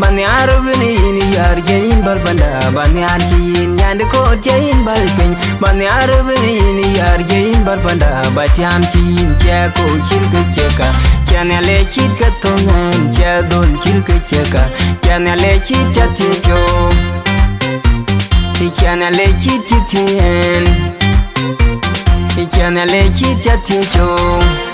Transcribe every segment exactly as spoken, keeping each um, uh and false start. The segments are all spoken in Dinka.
Ba nhiaar ëbën yïn yär jɛ yïn bäl panda, ba nhiaar cï yïn nyandï koot jɛ yïn bäl piny. Ba nhiaar ëbën yïn yär jɛ yïn bäl panda, ba tiam cï yïn cɛ kɔ̈u cït kë cï ka. Cɛ Nhialic cït kë thöŋ ɛn, cɛ dhöl cït kë cï ka. Cɛ Nhialic cït cä thiëc cöök. Cɛ Nhialic cït cï thiëc ɛn. Cɛ Nhialic cït cä thiëc cöök.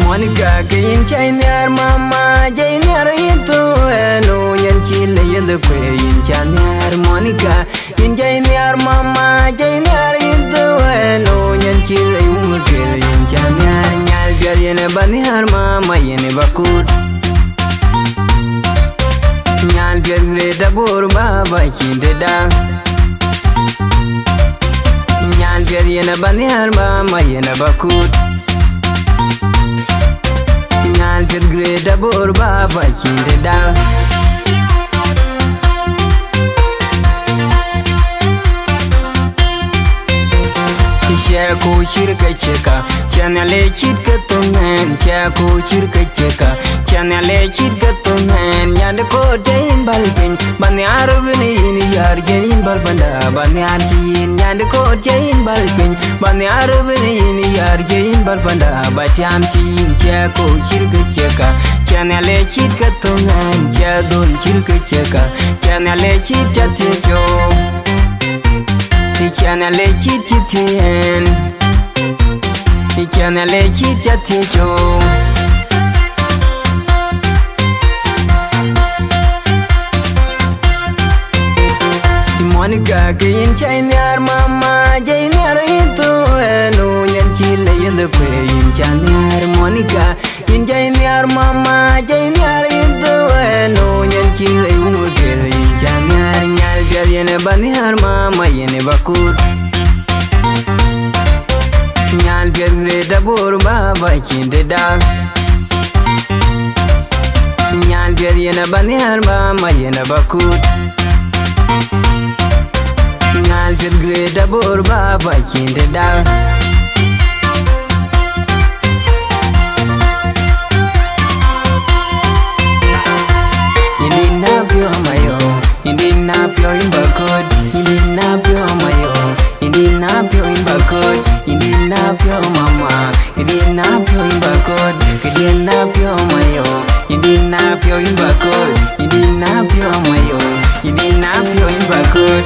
Monica, ke yïn cä yïn nhiaar mama, cä yïn nhiaar yïn thou ɛn, o yɛn cï le yeth kuë yïn cä nhiaar Monica. Yïn jai nhiaar mama, jai nhiaar yïn thou ɛn, o yɛn cï rɛy wun kel yïn cä nhiaar. Nyal piɛth yɛn ë ba nhiaar mama, yɛn ë ba kut. Nyal piɛth Greater Bor baba cïn tëda. Nyal piɛth yɛn ë ba nhiaar mama, yɛn ë ba kut. Nyal piɛth Greater Bor baba cïn tëda. Cɛ kɔ̈u cït kë cï ka, cɛ Nhialic cït kë thöŋ ɛn, cɛ kɔ̈u cït kë cï ka, cɛ Nhialic cït kë thöŋ ɛn, nyandï koot jɛ yïn bäl piny. Ba nhiaar ëbën yïn yär jɛ yïn bäl panda, ba nhiaar cï yïn nyandï koot jɛ yïn bäl piny. Ba nhiaar ëbën yïn yär jɛ yïn bäl panda, ba tiam cï yïn cɛ kɔ̈u cït kë cï ka. Cɛ Nhialic cït kë thöŋ ɛn, cɛ dhöl cït kë cï ka. Cɛ Nhialic cït cä thiëc cöök. Cɛ Nhialic cït cï thiëc ɛn. Cɛ Nhialic cït cä thiëc cöök. Monica, ke yïn cä yïn nhiaar mama, jɛ yïn nhiaar yïn thou ɛn, o yɛn cï le yeth kuë yïn cä nhiaar Monica. Yïn jai nhiaar mama, jai nhiaar yïn thou ɛn, o yɛn cï le wun kel yïn cä nhiaar. Nyal piɛth yɛn ë ba nhiaar mama, yɛn ë ba kut. Nyal piɛth Greater Bor baba cïn tëda. Nyal piɛth yɛn ë ba nhiaar mama, yɛn ë ba kut. Nyal piɛth Greater Bor baba cïn tëda. Yïn dït na piɔ̈u mayo, yïn dït na piɔ̈u yïn ba kut. Yïn dït na piɔ̈u mayo, yïn dït na piɔ̈u yïn ba kut. Yïn dït na piɔ̈u mama. Yïn dït na piɔ̈u yïn ba kut, yïn dït na piɔ̈u mayo. Yïn dït na piɔ̈u yïn ba kut, yïn dït na piɔ̈u mayo. Yïn dït na piɔ̈u yïn ba kut.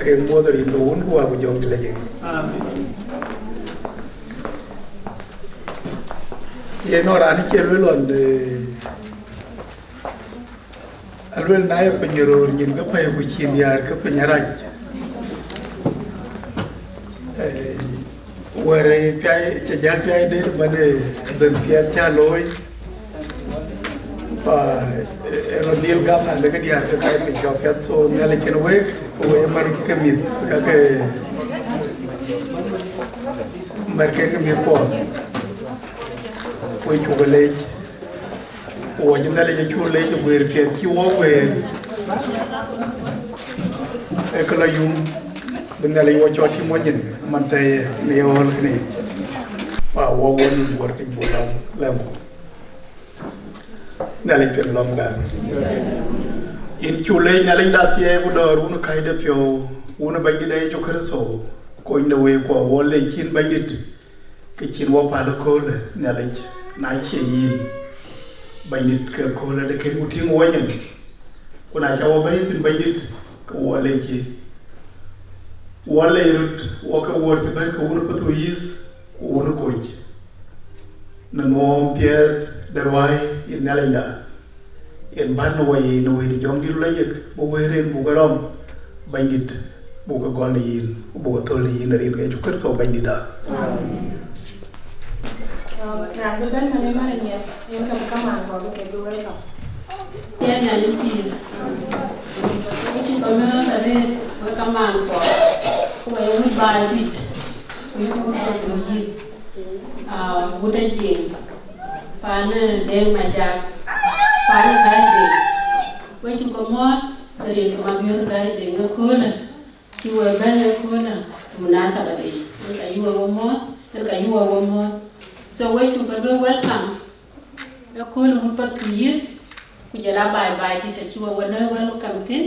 Ke muɔth rin ke Wun ku Wä ku Jɔŋdït Lajik. Amen. Yen nɔn raan cie luel lɔn, eh, aluel na ye piny röör nyin ke pɛ̈i ku cïn diäär ke piny arac. Eh, wɛ̈ɛ̈r piac, cï jäl piac dɛ̈t bän, eh, dhël piɛth cä looi. Pa, Ë röt dhil gam na de kë diäär ke kac piny cɔk piɛth, so Nhialic kën wek, ku wek mär ke mïth, ka ke mär ke ke mïth kuɔɔth. Wek cuk leec, ku wɔ cï Nhialic acuk leec ë guëër piɛth cï wɔ guëër. Ee kë lɔ yum, bï Nhialic wɔ cɔɔl tim wɔ nyin, man thɛɛr në ye ɣɔ̈l kënë yic. Wa wɔ wɔ nyin wär piny buk lɔ̈ŋ lɛ̈ŋku. Nhialic piɛth lɔ̈ŋ gam. Yïn cuk leec Nhialic da thiɛɛi ku dɔ̈ɔ̈r wun ë kacde piɔ̈u, wun ë Bɛ̈nydït Yecu Kërtho, kony de wëëkuɔ wɔ leec yïn Bɛ̈nydït, ke cïn wɔ päl ëköölë Nhialic, na cie yïn Bɛ̈nydït ke köölë de kën ku tïŋ wɔ nyin. Ku na ca wɔ bɛ̈ɛ̈i thïn Bɛ̈nydït, ke wɔ leec yï. Wɔ leec röt, wɔ ke wuɔ̈ɔ̈r cï bɛ̈n ke wun ë Pathuyith, ku wun ë Koc. Në nuɔɔm piɛth de ruääi ë Nhialicda, yen bän në wɔ ye në wëët Jɔŋdït lɔ yek, bï wëër en buk e rɔm, Bɛ̈nydït, buk e gɔl në yïn, ku buk e thöl në yïn, rin ke Yecu Kërtho Bɛ̈nydïtda. Amen. Raan bï bɛ̈n man ë man ë nyiɛth, yen ka bï kamaan kɔ̈k bï ke bï welcome. Yen Nhialic pïïr. Wek cuk ke määth arëët, wek kamaan kɔ̈k, ku wek wut baai dït, ku yï wut Pathuyith, ah, wut Ajiëŋ, paan ë Deŋ Majak, paan ë Gäi Deŋ. Wek cuk ke muɔ̈ɔ̈th, rin ke Mabiör Gäi Deŋ ëköölë. Cï we bɛ̈n ëköölë, munasaba de yic. Yen ka yï we we muɔ̈ɔ̈th, yen ka yï we we muɔ̈ɔ̈th. So we cuk ke lueel welcome ëköölë wun Pathuyith, ku jɔl a baai baai dït acï we we lueel welcome thïn.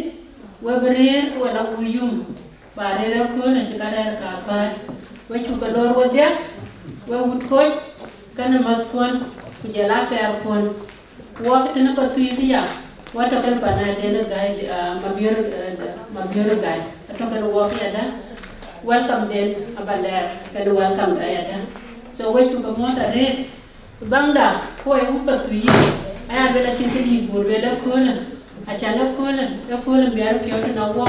We bï rëër, we la ku yum, ba rëër ëköölë cï ka rɛ̈ɛ̈r ka päl. We cuk ke loor wedhia, we wut Koc, kenë mäthkuɔn, ku jɔl a kɛɛrkuɔn. Ku wɔ ke tënë Pathuyith ya, wɔ tɔ̈ kenë panɛɛrden ë Gäi, ah, Mabiör, eh, Mabiör Gäi. Atɔ̈ kenë wɔ ke yadä, welcome den aba lɛɛr, kenë welcome da yadä. So we cuk ke muɔ̈ɔ̈th arëët. Baŋda, ku wek wut Pathuyith, aya lueel acïn kë dït buk lueel ëköölë. Acan ëköölë, ëköölë miɛt piɔ̈u tënë wɔ,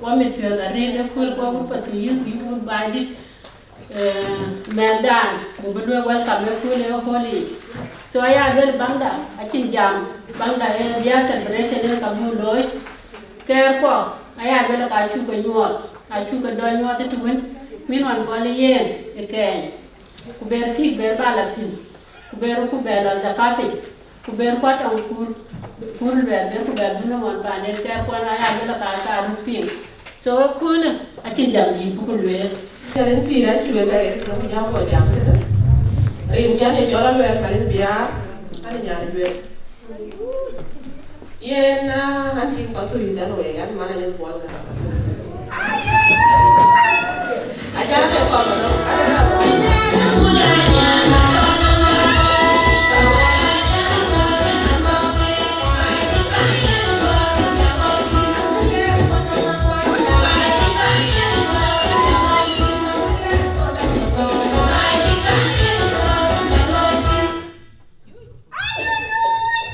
wɔ mit piɔ̈ɔ̈th arëët ëköölë, ku wek wut Pathuyith, ku yï wut baai dït. Eh, mɛnhdan, ku bï lueel welcome ëköölë ë holi. So aya lueel baŋda, acïn jam, baŋda ë bï a celebration ë ka buk looi. Kɛɛrkuɔ, aya lueel ka cuk ke nyuɔɔth, acuk ke dɔc nyuɔɔth ë të wën, min wan gɔl ë yen ë kɛɛny. Ku ber thïk, ber ba la thïn, ku ber ku bɛ lɔ zafafi. Ku ber kuat tɔŋ kur, kur luɛth ber ku bɛ bï nɔm ɣɔn paanden kɛɛrkuɔn aya luel ka ka röt piŋ. So ëköölë acïn jam dït buk lueel. Jal en pïïr acï we bɛ ɣet kë ku jam kɔ jam këdë. Rin cän ye jɔl aluɛɛl ka rin biaar, an ë nyan ë juël. Yen, ah, an tïŋ Pathuyith an wei, an man ayen buɔl ka Pathuyith.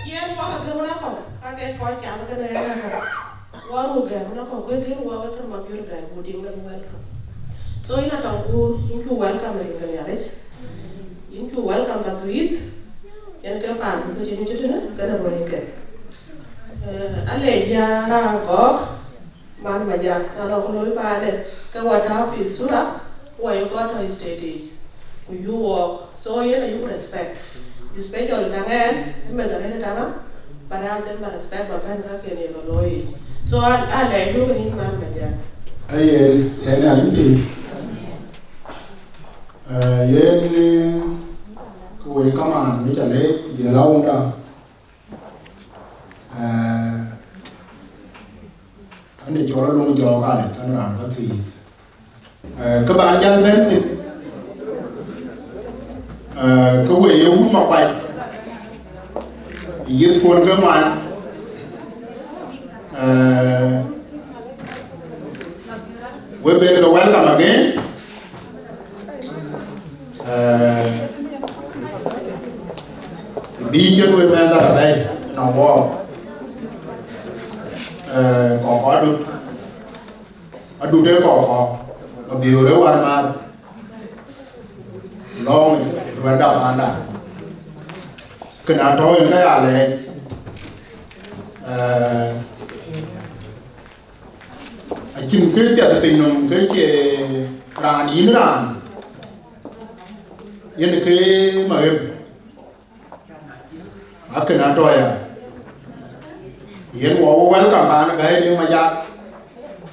Yen wak agëm wën akɔ̈u, ka ke kɔc cath kënë yen akɔ̈u. Wɔ ruk gɛ̈ɛ̈r wën akɔ̈u, ke gëër wɔ ke kën Mabiör Gäi, ku tiŋ lɛ̈k welcome. So yïn atɔŋ kuur, yïn cuk welcome rin ke Nhialic. Yïn cuk welcome Pathuyith, yen ke paan ku cï nyuc tënë, kënë ruɛ̈ike. Eh, alec ya raan gɔ̈k, Man Majak, na nɔŋ kë looi paande, ke wɔ tääu pi sura, wɔ ye kɔc tɔ̈ state yic, ku yuk wɔɔk. So yen ayuk respect. Especially taŋ ɛn, ë meth arëët taŋa, but a them ba respect ba bɛ̈n ka ken ye ke looi yic. So a, a lɛc yuk rin Man Majak. Ayen, yen an piny. Eh, yen, eh, ku wek kamaan, wek ca lɛc, jël awunda. Eh, Ande cɔl aluŋ jɔɔk alith, an raan Pathuyith. Eh, kë bän jäl bɛ̈n thïn, eh, ke we ye wun Makuac, yith kuɔn ke ŋuan, eh, we ben ke welcome again. Eh, bï cïn wek mɛnh dhal abɛ̈i nɔŋ wɔɔk. Eh, kɔkɔ adut, adut ë kɔkɔ, Mabiör ë wän maath, lɔ̈ŋ ruɛ̈nda paanda. Kën atɔ̈ yen ka ya lɛɛc. Eh, acïn kë piɛth piny nɔm ke cie raan yïn raan, yen ke maɣem. Akën atɔ̈ ya, yen wɔ wɔ welcome paan Gäi Deŋ Majak,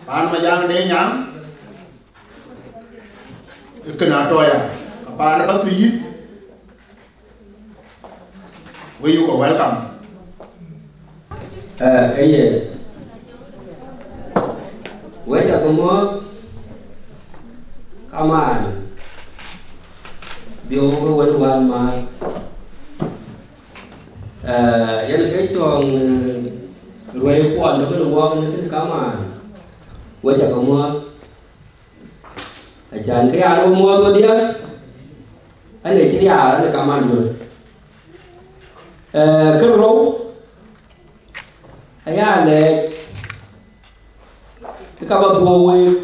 paan Majak Deŋ Nyaŋ, akën atɔ̈ ya, ka paan Pathuyith, we you are welcome. Eh, eye. Wek ca ke muɔ̈th, kamaan, dhiɔ̈u ke wën wään maath. Eh, yen ke cɔŋ, eh, ruɛ̈i kuɔn de kënë wɔk në kënë kamaan. Wek ca ke muɔ̈th. Acan kë ya rou muɔ̈th wedhie, anë cï riaar, anë kamaan duön. Eh, kë rou, aya lɛɛc, ë ka ba dhuɔ̈k week,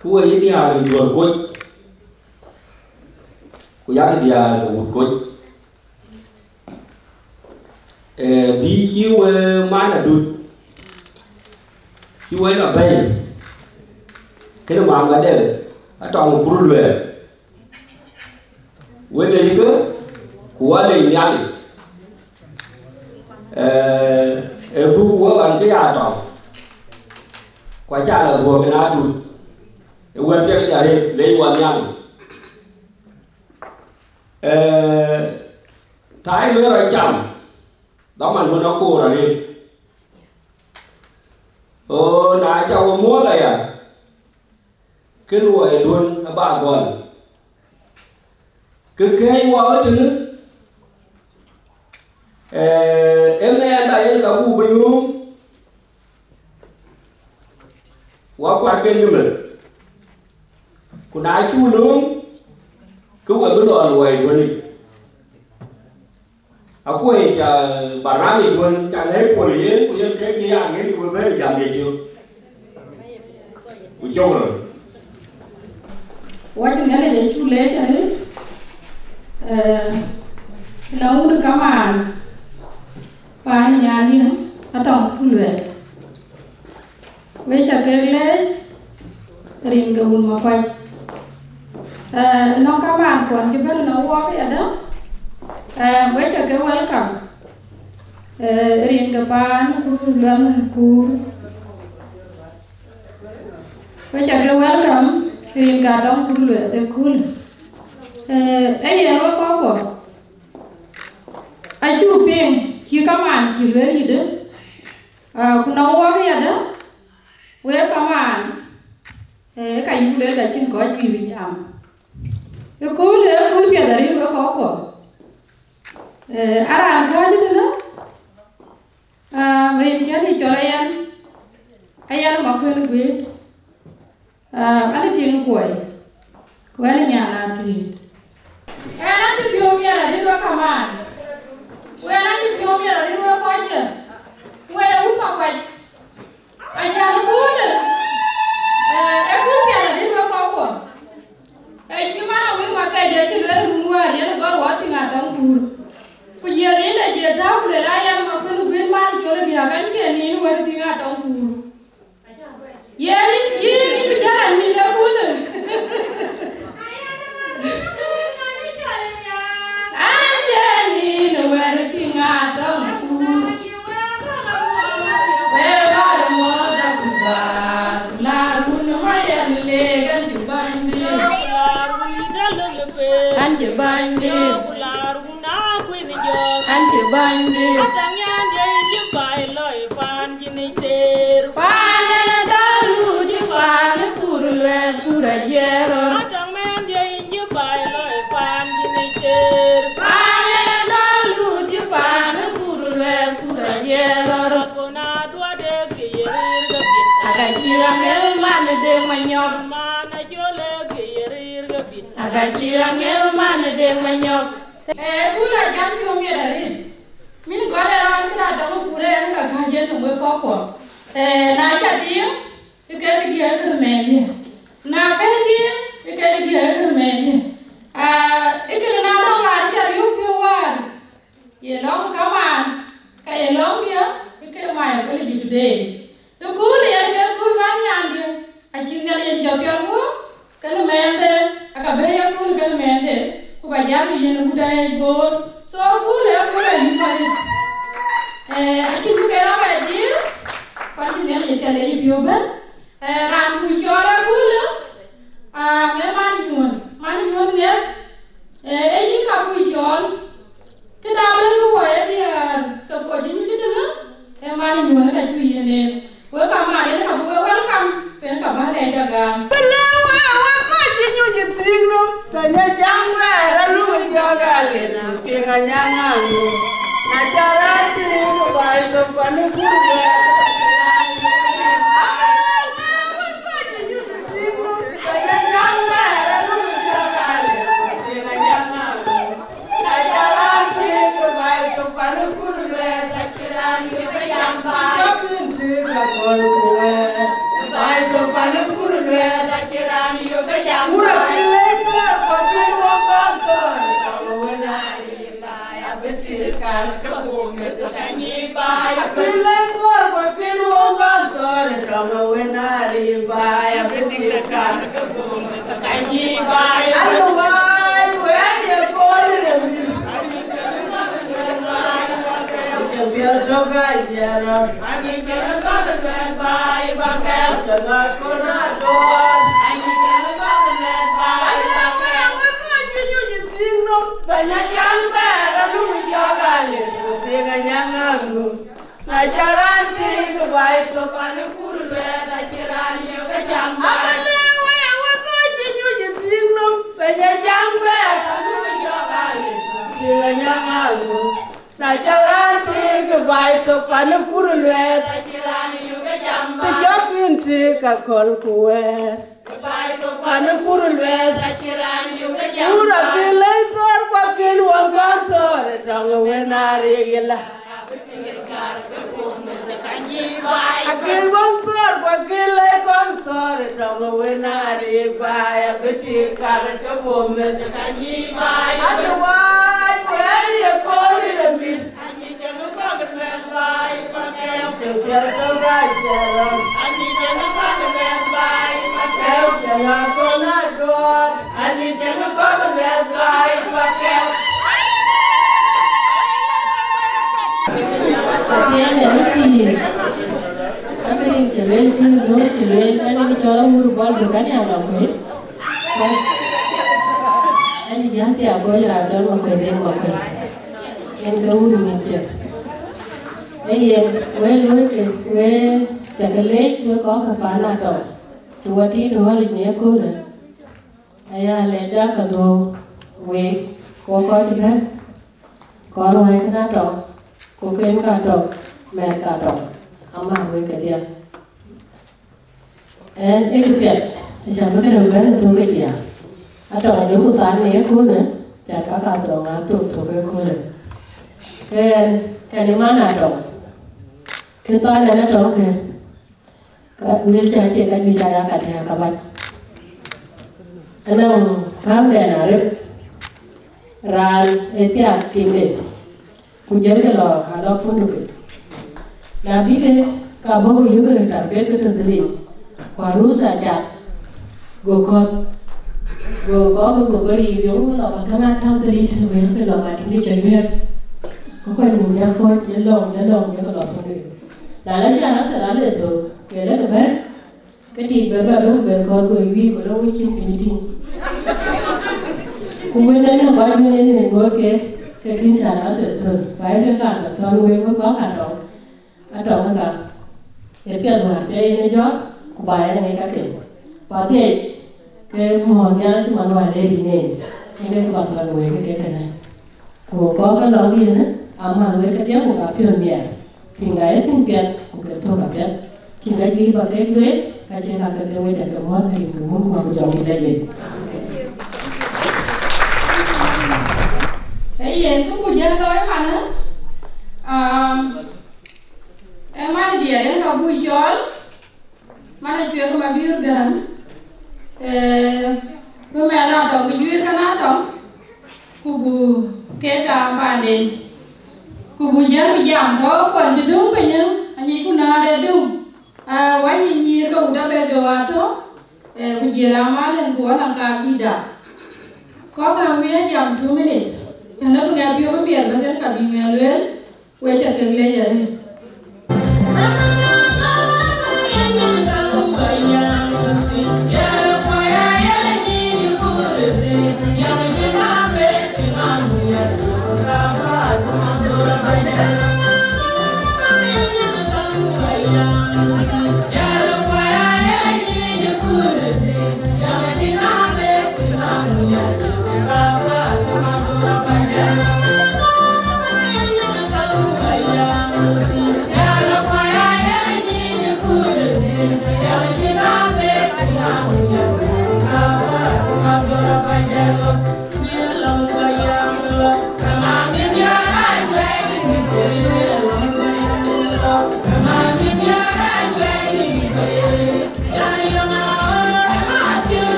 kë we yï diäär ë juɔ̈r kuc, ku yak diäär ë wut kuc. Eh, bï cï we man adut, cï we lɔ bɛ̈i, kënë mam adɛ̈, atɔŋ kur luɛɛr. We lec ke, ku wa lec Nhialic. Eh, e buk we ɣɔn ke ya tɔŋ, ku aca lɔ dhuɔ̈k kën adut, ë wɛ̈t piɛth arëët lec wa Nhialic. Eh, tai lueel rɔt cam, dhaman duön akoor arëët. O, na ca we muɔ̈th aya, ke luɔi duön aba gɔl. Ke kɛ̈ɛ̈c wɔ ëtënë, eh, ë mɛɛnda yen ka buk bï lööm, wa kuat ke nyïmën. Ku na cuk lööm, ke we bï lɔ luɔi duönic. Akuɔ̈c ca barnamij wën ca lɛ̈k Paul yen, ku yen kek ye aŋiɛ̈n ku bï bɛ̈n jam ye cök. Ku cök röt. Wɛ̈t Nhialic acuk leec arëët, eh, na wun kamaan, paan nyandiɛ̈, atɔŋ ku luɛɛth. Wek ca kek leec, rin ke wun Makuac. Eh, nɔŋ kamaan kuɔn cï bɛ̈n nɔŋ wɔk yadäŋ. Eh, wek ca ke welcome. Eh, rin ke paan ku luɛm kuur. Wek ca ke welcome, rin ke atɔŋ ku luɛɛth ëkööl. Eh, ee yen wek kɔ̈k kuɔ. Acuk piŋ, cï kamaan cï lueel yïdë. Ah, ku nɔŋ wɔk yadäŋ, wek kamaan, eh, ka yï lueel ka cïn kɔc juëc bï jam. Ëkööl, ëkööl piɛth arëët wek kɔ̈k kuɔ. Eh, araan kääc tënë, ah, rin cän ë cɔl Ayan, Ayan Makuën Guëët. Ah, an ë tiŋ kuɔi, ku an ë nyan atiit. Ɛn acï piɔ̈u miɛt arëët wek kamaan, ku ɛn acï piɔ̈u miɛt arëët wek kɔckë, ku wek ee wun Makuac. Acan ëköölë, eh, ee kut piɛth arëët wek kɔckuɔ. Ee cï man Awïl Makɛc ë cï lueel run wäär yen gɔl wɔ Thiŋ Atɔŋ Kuur. Ku jiël yen de jiël tääu ku lueel Ayan Makuën Guëët man col riääk, an cie nin wär Thiŋ Atɔŋ Kuur. Yen yïn, yïn bï jäl anïn ëköölë. An cie nin wär Thiŋ Atɔŋ Kuur. Wek ɣɔn muɔ̈th akubar, ku laar wun ë Mayen lek, an cï bäny dït. An cï bäny dït. An cï bäny dït. Paan en adhalu cï paan ë kur luɛth, kur ajiɛɛr rɔt. Paan en adhalu cï paan ë kur luɛth, kur ajiɛɛr rɔt. Aka cï raŋ ë man ë Deŋ Manyɔk. Aka cï raŋ ë man ë Deŋ Manyɔk. Eh, kun a jam piɔ̈u miɛt arëët. Min gɔl ë raan këda dɔm ë kuur ë ɛn ka gäc yen nöm wek kɔckuɔ. Eh, na ca tiiŋ, ke ke diɛɛr kër mɛɛndiɛ̈. Na ke tiiŋ, ke ke diɛɛr kër mɛɛndiɛ̈. Ah, ë kënë na dɔm raan ca riɔ̈ɔ̈k piɔ̈u wäär, ye lɔ̈ŋ kamaan, ka ye lɔ̈ŋdiɛ̈, ke mɛnhde, ku ba jam yen gut ayec boor. So, kul ë kul ayup arët. Eh, acïn kë ke rɔt bɛ dhil, kuan cï Nhialic ë kɛ̈l ë yï piɔ̈u bɛ̈n. Eh, raan kuc cɔl ë kul, ah, me man nyuɔ̈n, man nyuɔ̈n ŋiɛth, eh, ee yïn ka kuc cɔl. Këda bɛ̈n ke wɔ ye diäär ke kɔc cï nyuc tënë, ee man nyuɔ̈n ka cu yen en. Wek ka man en ka bï we welcome, pen ka bä lɛc agam. Wëlë wek, wek kɔc cï nyuc ë thiëëk nɔm, tɛ̈ nya jaŋ bɛ̈ɛ̈r aluk ë jɔk alir, piŋ anyaŋ aŋö. Na cä raan piŋ, ku baai thok pan ë kur bɛ̈ɛ̈r. Wek kɔc cï nyuc ë thiëëk nɔm, tɛ̈ nya jaŋ bɛ̈ɛ̈r aluk ë jɔk alir, piŋ anyaŋ aŋö. Na cä raan piŋ, ku baai thok pan ë kur luɛɛth, acïn raan yök ë cam bɛ̈ɛ̈r. Abä lëu ë wek kɔc cï nyuc ë thiëëk nɔm, bɛ̈ny ë cam bɛ̈ɛ̈r, anuk ë jɔk alir, piŋ anyaŋ aŋö. Na cä raan piŋ, ku baai thok pan ë kur luɛɛth, acïn raan yök ë cam bɛ̈ɛ̈r. Të cɔk yïn tëëk akɔ̈l ku wɛ̈ɛ̈r. Pan ë kur luɛɛth, kur akën lɛc thɔɔr, ku akën wën kɔn thɔɔr ë tɔŋ ë wën aa riëëc ëlä. Akën wën thɔɔr, ku akën lɛc kɔn thɔɔr ë tɔŋ ë wën aa riëëc baai, abï tik kar ke bom meth. Adï waai, ku ɛn ye koor ë mïth. Atiɛɛn ë röt thiin, ake rin cï lueel thiin, duɔ̈ɔ̈r cï lueel, ɛn ë cɔl Awur Bɔl, bï kɛ̈n ya lɔ kuëë. Ɛn ë jäl thiak, gɔc raan dɔl Makuëi, Deŋ Makuëi. Yen ke wun ë mïthkiɛ̈. Ee yen, wek luɔ̈ɔ̈i ke, wek cä ke leec, wek kɔc ke paan Atɔŋ, të wɔ tiit ɣɔ̈ric në ëköölë. Aya lɛcda ka dhuɔ̈k week, wɔ kɔc cï bɛ̈n, kɔc ruääi kën Atɔŋ, ku kën ka Atɔŋ, mɛ̈th ka Atɔŋ, amat wek kedhie. Ɛn ë këpiɛth, acä bï këdäŋ bɛ̈n ë thök ë diäär. Atɔŋ ajɔku thaar në ëköölë, jat ka ka Atɔŋ aa thök thök ëköölë. Ke ɛn, kɛn ë man Atɔŋ, kë thaar ɛn Atɔŋ ke, ka wël cä cie ka juëc aya ka diäär ka bac. Anɔŋ päŋdɛn arëp, raan ë thiaak tiŋde, ku jëlkï lɔ alɔ funduk. Na bïkï, ka bɔ̈ ku yökkï tarbet ke tɔ̈ dhilic, ku arus acath, go kɔ̈th, go kɔ̈k, go ke riir, yöŋ lɔ ba käŋ a täu dhilic tënë, ku yökkï lɔ ba tiŋde cä yuɛ̈ɛ̈k. Ku kɔc nïïm jɔ kɔ̈ɔ̈c, jɔ lɔ̈ŋ, jɔ lɔ̈ŋ, jɔ ke lɔ funduk. Na la cï arus ë raan le thök, ke lëkï bɛ̈n, ke tik bɛ bɛ röt bɛ kɔ̈th, go wïïr, go lɔ wec cïn piny tïŋ. Ku wën ënë kɔc wën ënë ŋoot ke, ke kïn cä raan thil thöl, ba yen ke kaar bɛ thɔ̈n wek, wek kɔc ka tɔŋ, Atɔŋ ë ka. Ee piɛth wäär tɔ yen ë jɔ̈ɔ̈r, ku ba yen ŋic kaken. Ku adhiɛc, ke muɔ̈ɔ̈th Nhialic cï man wäär le rin en, yen ke ba thɔ̈n wek ke kënë. Ku kɔ̈k ke lɔŋ diënë, amat wek kedhie ku ka piɔ̈n miɛt. Tïŋ ka ye tïŋ piɛth, ku ke thök apiɛth. Tïŋ ka juëc ba kek lueel, ka cie ka ke ke wec, ake muɔ̈ɔ̈th rin ke Wun ku Wät ku Jɔŋdït Lajik. Ee yen, kë buk jäl looi manë, um, ee man diɛɛr yen ka buk cɔɔl, man Acuek Mabiöör Gäräŋ, ee, bï mɛn Atɔŋ, bï juëc kën Atɔŋ, ku buk kek gam paanden, ku buk jäl bï jam, tɔ̈ kuɔn cï döŋ piny, anyic ku nään de döŋ, aa, wany nyïïr ke wut abɛ geu atɔ̈, ee, ku jiël amal en ku ɣɔn aŋ kaak dïïtda. Kɔc gäm bï ya jam two minutes. Cän dɛ bï ŋɛk biöök bï miɛt bä thiën ka bï ŋɛk lueel, we cä kek leec arëët.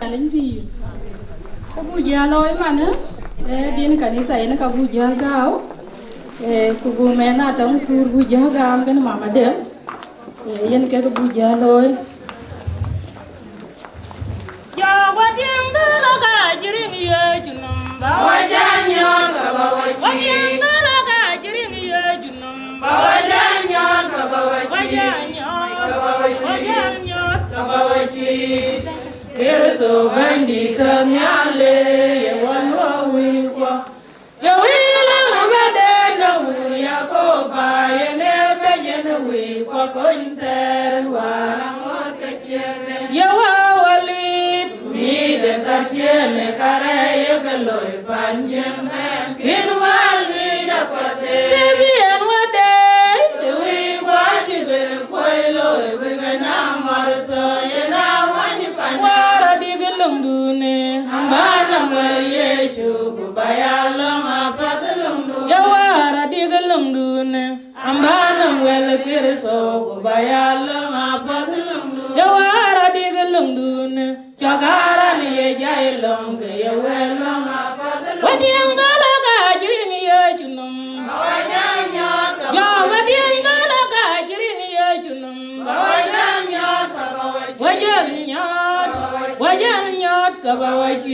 Aliny pïïr. Ke buk jäl looi manë, ee din kanitha yen ka buk jäl gääu, ee, ku buk mɛnh Atɔŋ Kuur buk jäl gääu kenë mama de, ee, yen kek buk jäl looi. Jɔ wadiɛŋ dëlä ka cï riŋ Yecu nɔm, ba wadiɛŋ nyɔɔt ka ba wac. Wadiɛŋ dëlä ka cï riŋ Yecu nɔm, ba wadiɛŋ nyɔɔt ka ba wac. Wadiɛŋ nyɔɔt, wadiɛŋ nyɔɔt ka ba wac. Kërtho Bɛ̈nydït tɔ̈ nhial, ye wä luɔ̈k wïc kuɔ. Ye wïc lɔ̈ŋ ëbɛ̈n de në wun Yakoba, yen ë bɛ̈ny yen wïc kuɔ kony thɛɛr wäär aŋoot ke ciëëŋde. Ye wä wä luiit, ku mïït de thar ciëën ë karɛc ye ke loi pan Jiëŋ. Kïn wä luiit apath, ee bï yen wä deec, të wïc kuɔ cï ben kuɔi looi bï ke na mɔ̈r thɔ̈, yen awäny pan. Wäär adïk ë löŋdun, ee, ambä nɔm wɛl Yecu, ku ba ya lɔ̈ŋ apath ë löŋdun. Ye wäär adïk ë löŋdun, ee, ambä nɔm wɛl Kërtho, ku ba ya lɔ̈ŋ apath ë löŋdun. Ye wäär adïk ë löŋdun, ee, cɔk aa raan ye jai lɔ̈ŋ, ke ye wɛl lɔ̈ŋ apath ë löŋdun. Wadiɛŋ dëlä ka cï riŋ Yecu nɔm. Jɔ wadiɛŋ dëlä ka cï riŋ Yecu nɔm. Wadiɛŋ nyɔɔt, wadiɛŋ nyɔɔt ka ba wac.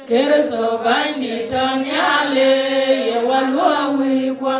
Kërtho Bɛ̈nydït tɔ̈ nhial, ye wä luɔ̈k wïc kuɔ.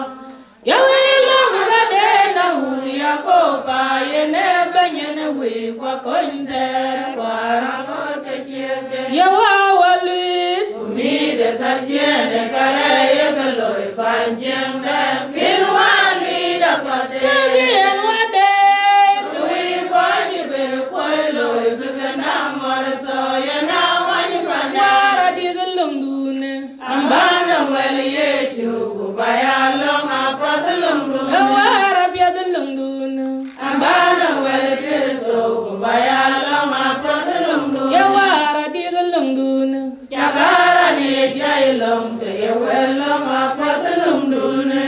Ye wïc lɔ̈ŋ ëbɛ̈n de në wun Yakoba, yen ë bɛ̈ny yen wïc kuɔ kony thɛɛr wäär aŋoot ke ciëëŋde. Ye wä wä luiit, ku mïït de thar ciëën ë karɛc ye ke loi pan Jiëŋdɛn. Kïn wä luiit apath, ee bï yen wä deec, ke wïc kuɔ cï ben kuɔi looi bï ke na mɔ̈r thɔ̈, yen awäny pan. Wäär adïk ë löŋdun, ee, ambä nɔm wɛl Yecu, ku ba ya lɔ̈ŋ apath ë löŋdun. Ee wäär apiɛth ë löŋdun, ee, ambä nɔm wɛl Kërtho, ku ba ya lɔ̈ŋ apath ë löŋdun. Ye wäär adïk ë löŋdun, ee, cak aa raan ye jai lɔ̈ŋ, ke ye wɛl lɔ̈ŋ apath ë löŋdun, ee.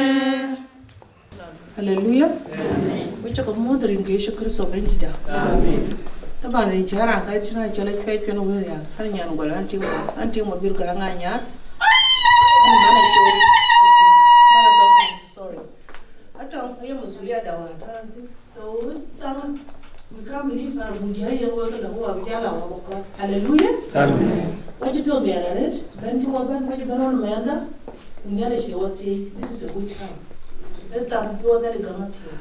Haleluya. Amen. Wek cä ke muɔ̈th rin ke Yecu Kërtho Bɛ̈nydïtda. Amen. Taban rin cï raan ka cïn a cɔl acuɛc cuɛn wëër ya. An nyan gɔl an tiŋ, an tiŋ ma bir gäraŋ a nyar. So, we come, we come believe, and we hear your word, and we are jala wa ko. Hallelujah. Amen. Wacï piɔ̈ɔ̈th miɛt arëët, bɛ̈n cï wɔ bɛ̈n, wacï bɛ̈n rɔt mɛnhda, ku Nhialic cie wɔ thiëëc. This is a good time. Ë tham piɔ̈ɔ̈th Nhialic gäm athiëëc.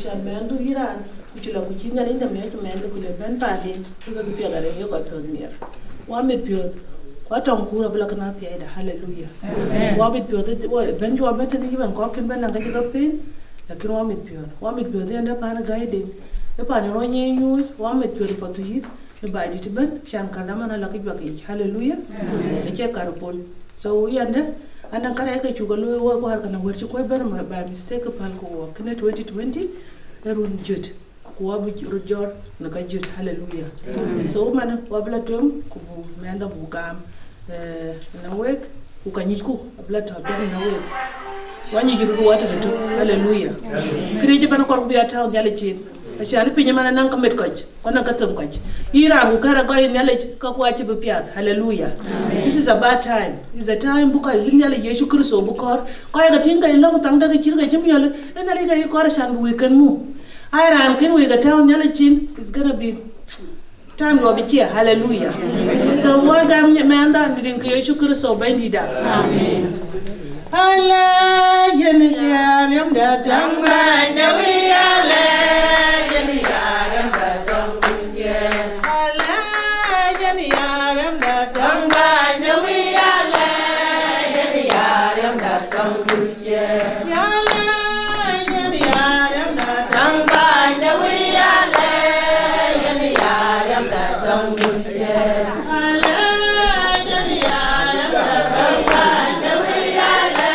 Cän mɛnhdu yï raan, ku cï lɔ ku cï Nhialic de miɔ̈c mɛnhdu ku le bɛ̈n paanden, ku ke piɛth arëët ye kɔc piɔ̈ɔ̈th miɛt. Wa mit piɔ̈ɔ̈th, ku atɔŋ kuur abï lɔ kën athiɛɛida. Hallelujah. Amen. Wa mit piɔ̈ɔ̈th, bɛ̈n cï wɔ bɛ̈n tënë yï bɛ̈n kɔ̈k kën bɛ̈n naŋ ke cï ke piny, lakin wa mit piɔ̈ɔ̈th. Wa mit piɔ̈ɔ̈th yɛn de paan ë gäi dï, ë paan ë rɔt nyiɛɛny nyuuc, wa mit piɔ̈ɔ̈th ë path yic, në baai dït ëbën, cän kar dhamän ala ke juak yic. Hallelujah. Amen. Acie kar pol. So yɛn de, anɔŋ kärɛc ke cuk ke looi wɔ, wär kënë wär cï kuɔc bɛ̈n by mistake, päl ku wɔ. Kënë twenty twenty, ë run jöt. Ku wa bï röt jɔt në ka jöt. Hallelujah. Amen. So man, wa bï la tueŋ, ku buk mɛnhda buk gam, eh, në wek, ku ka nyicku abï la tɔ̈ bɛ̈n në wek. Wa nyic röt wa tɔ̈ tëtök. Hallelujah. Amen. Këriëëc ëbɛ̈n kɔɔr ku bï a tääu Nhialic cin. Acän piny ëmɛn anɔŋ ka met kɔc, ku anɔŋ ka them kɔc. Yïn raan ku kɛ̈r agɔc Nhialic, ka ku acïï bï piath. Hallelujah. Amen. This is a bad time. It's a time buk ka bï Nhialic Yecu Kërtho buk kɔɔr. Kɔc ka tïŋ ka lɔŋ thaŋ de ke cït ke cï miɔl, ë Nhialic ka yï kɔɔr acän bï wek kën muk. Ai raan kën wek atääu Nhialic cin, it's gonna be time luɔp ë cie. Hallelujah. So wa gam mɛnhda në rin ke Yecu Kërtho Bɛ̈nydïtda. Amen. Ala yen ya riɛmda taŋ bäny de wic, ala yen ya riɛmda taŋ bäny de wic, ala yen ya riɛmda taŋ bäny de wic, ala yen ya riɛmda taŋ bäny de wic, ala yen ya riɛmda taŋ bäny de wic, ala yen ya riɛmda taŋ bäny de wic, ala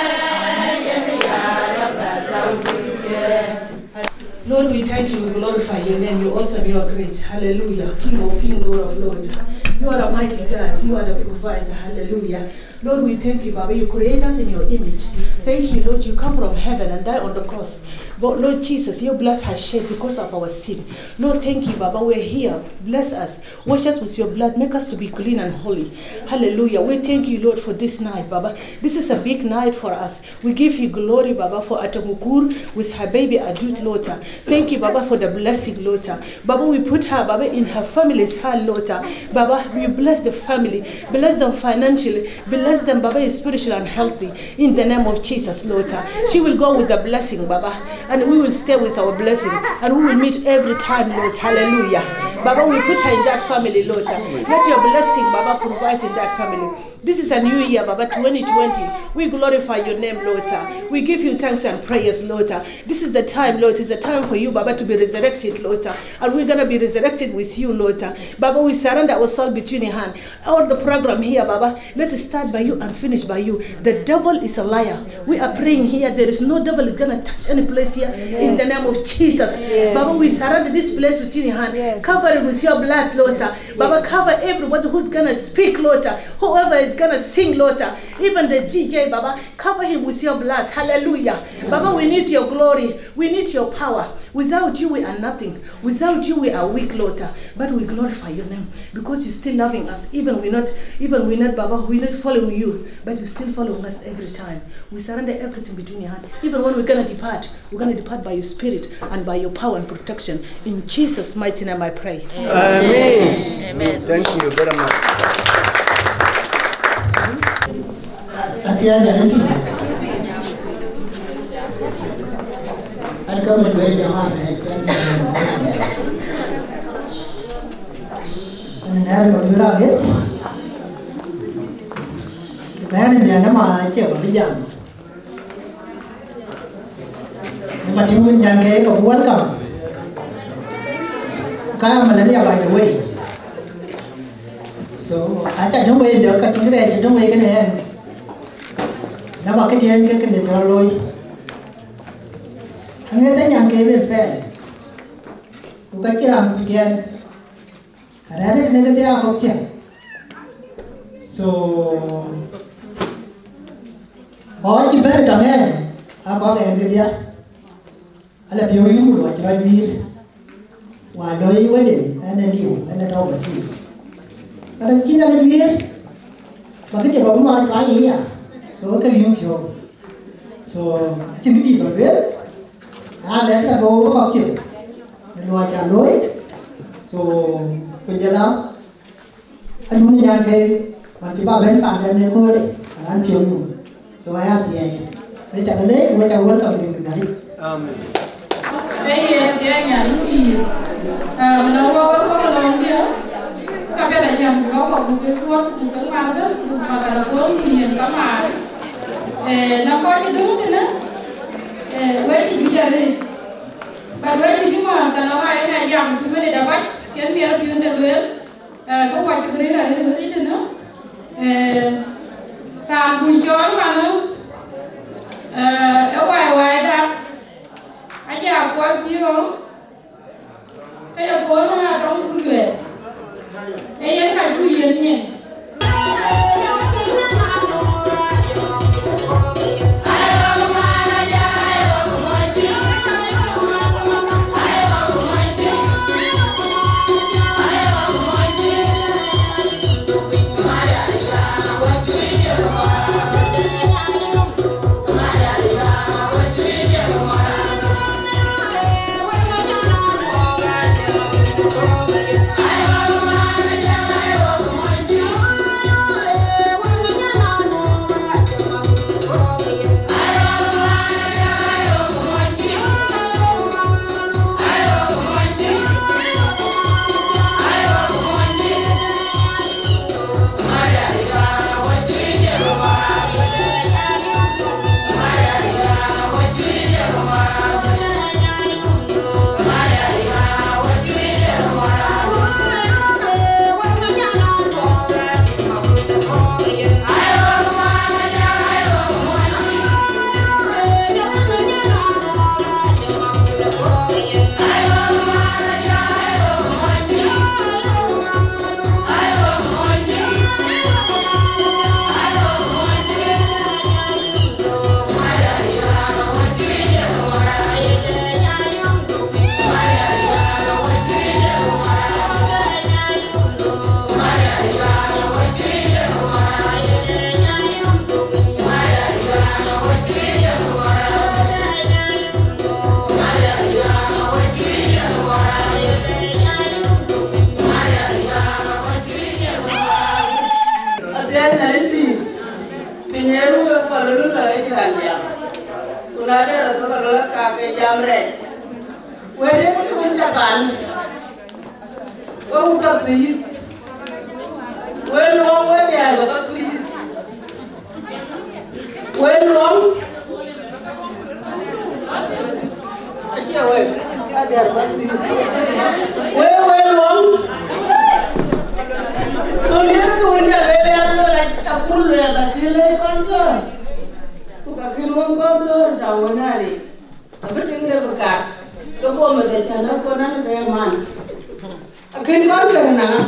yen ya riɛmda taŋ bäny de wic. Lord, we thank you, we glorify your name. You're awesome, you are great. Hallelujah. King of kings, Lord of lords. You are a mighty God. You are the provider. Hallelujah. Lord, we thank you, Baba. You create us in your image. Thank you, Lord. You come from heaven and die on the cross. But Lord Jesus, your blood has shed because of our sin. Lord, thank you, Baba. We're here. Bless us. Wash us with your blood. Make us to be clean and holy. Hallelujah. We thank you, Lord, for this night, Baba. This is a big night for us. We give you glory, Baba, for Atamukur with her baby Adut, Lord. Thank you, Baba, for the blessing, Lord. Baba, we put her, Baba, in her family's hand, Lord. Baba, you bless the family. Bless them financially. Bless them, Baba, is spiritual and healthy. In the name of Jesus, Lord. She will go with the blessing, Baba. And we will stay with our blessing. And we will meet every time, Lord. Hallelujah. Baba, we put her in that family, Lord. Let your blessing, Baba, provide in that family. This is a new year, Baba, twenty twenty. We glorify your name, Lord. We give you thanks and prayers, Lord. This is the time, Lord. It's a time for you, Baba, to be resurrected, Lord. And we're gonna be resurrected with you, Lord. Baba, we surrender ourselves between your hand. All the program here, Baba, let it start by you and finish by you. The devil is a liar. We are praying here. There is no devil is gonna touch any place here. In the name of Jesus. Baba, we surrender this place between your hand. Cover it with your blood, Lord. Baba, cover everybody who's gonna speak, Lord. Whoever is gonna sing, Lord. Even the D J, Baba, cover him with your blood. Hallelujah. Baba, we need your glory. We need your power. Without you, we are nothing. Without you, we are weak, Lord. But we glorify your name because you're still loving us. Even we're not, even we're not, Baba, we're not following you, but you're still following us every time. We surrender everything between your hand. Even when we're gonna depart, we're gonna depart by your spirit and by your power and protection. In Jesus' mighty name I pray. Amen. Amen. Thank you very much. Atiaja ni. An ka ma tuwe jama ne kan. An na ko dura ge. Bɛ̈ɛ̈r nhial ëma acie ba bï jam. Ba tïŋ wën nyan ke ka welcome. Ka ya malaria, by the way. So aca döŋ wei jɔ ka tïŋ rɛɛc döŋ wei kënë ɛn. Na ba këdiɛn ke kënë jɔ looi. Aŋëth ë nyan ke ben fɛɛl. Ku ka cï raan kuc ɛn. Arɛ̈ɛ̈r ë në kedhie akɔ̈k cä. So kɔc cï bɛ̈n tɔŋ ɛn, akɔ̈k ɛn kedhie. Ala piɔ̈u yum luɔc rɔt guiir. Wa loi wedding, ɛn ë liu, ɛn ë tɔ̈ overseas. But acïn ala guiir, ba këde ba bï mat cua ye ya. So ke yum piɔ̈u. So acïn këdï ba lueel. Alɛɛc abɔ̈ wek kɔ̈k cï. Luɔi ca looi, so, ku jɔl a, adun nyan ke, man cï ba bɛ̈n paanden në köölë, alan piɔ̈u nɔm. So, aya thiɛɛi. Wek ca ke leec, wek ca welcome rin ke Nhialic. Amen. Ee yen, thiɛɛi Nhialic pïïr. Ah, mën wɔ, wɔ, wɔ lɔŋdiɛ̈, ka piɛth acäm, ku ka kɔk buk ke tuɔɔk, ku buk ke ŋuan ëbɛ̈n, ku buk ba ka la pɔ̈l, ku yen ka maar. Eh, na kɔc cï döŋ tënë, eh, wek cï juëc arëët. But wek cï juëc man, ka nɔŋ aa yen aa jam, two minute abac, cïn miɛt piɔ̈nde lueel. Eh, ke wɔ cï bï rëër arëët ëbɛ̈n tënë, eh, raan kuc cɔɔl manë, eh, ë wai waida, aja kuɔth piɔ̈u, ke ye koon ë atɔŋ ku luɛɛl, ee yen ka cuk yiëk nyin. Athiɛɛny Nhialic pïïr, piny ee ruu ë bɔ̈ lulä ë cï raan jam, ku na dɛ̈ rɔt thök alulä ka ke jam rɛɛc. Wël yen ke wën ca kan, we wut ka thiith, we luɔŋ we diäär we ka thiith. Wek luɔm. Acie wek, ka diäär bä thiëëc. Wek, wek luɔm. Thon diɛ̈ ke wën jal lueel an, lueel akul lueel akï lëi kɔn thɔ̈ɔ̈r. Ku ka kïn wën kɔn thɔ̈ɔ̈r tɔ̈u wën aa rik. Abï tiŋ de bï kar. Ke bom ë ke cän akɔn an, ke man. Akën kɔn kën ënɔɔnë,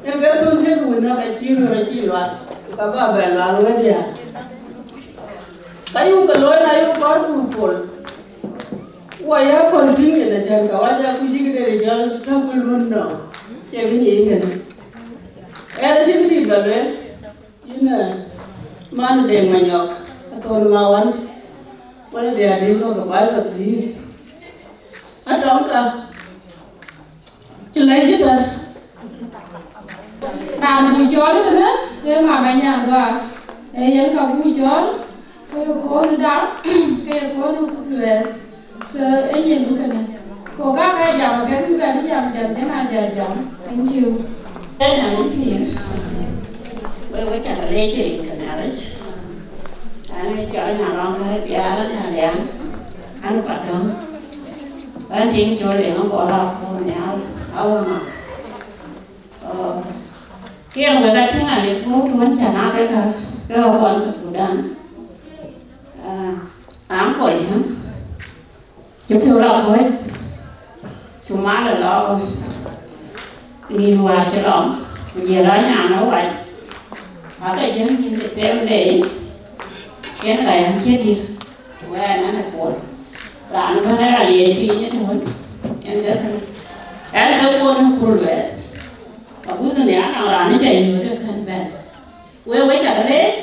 yen ke thun tëk wën nɔ̈k acï röör acï luath, ku ka bä bɛ luath wëdiä. Ka yuk ke looi na yuk kɔɔr ku pol, wɔ ya kɔn tïŋ yen acän ka wac akuc yïk de jɔl tɔ̈k ke luɔ̈n nɔm, cï kë nyic yen. Ɣɛn acï këdït bä lueel. Yïn, eh, man Deŋ Manyɔk, athon ma wan, wala de adï kɔ̈k ke baai ke thiëëc. Atɔŋ ka, cï lɛc cï thar. Raan buk cɔɔl tënë, ee Mama Nyanduak, ee yen ka buk cɔɔl, ke ye kɔn dam, ke ye kɔn kut luɛɛl. So, ee yen bï kënë. Ku ka ka jam, ke bï bɛ bï jam, jam, jam, a jam, jam. Thank you. Ënɔɔnë pïïr, we, we cä ke leec rin ke Nhialic. An, cɔl Nyarɔŋ ka biaar an, Alian, an, Padöŋ. Bän tiŋ cɔl Deŋ Abɔl Akuur Nhial, awäŋ. Oh, kiɛɛr wek atïŋ alik puɔ̈u tuɔ̈n cä na ke ka, ke ka kɔn ke Thudan. Ah, uncle, hä? Cï piɔ̈u la kɔ̈ɔ̈c, cu mal ë lɔ nïn wäär cï lɔ, ku jël anyan ë wac, ake jël nïn the same day, yen ka yäŋ cï dït, ku ɣɛn ɛn ë Kuɔl. Raan ëbɛ̈n ë aliɛɛc piny ëtëwën, yen ke kën, ɛn ke Kuɔl ë Kuɔl Wɛth. Aguth nhial nɔŋ raan ë cä yööt ë kën bɛ̈n. Wek, wek cä ke leec,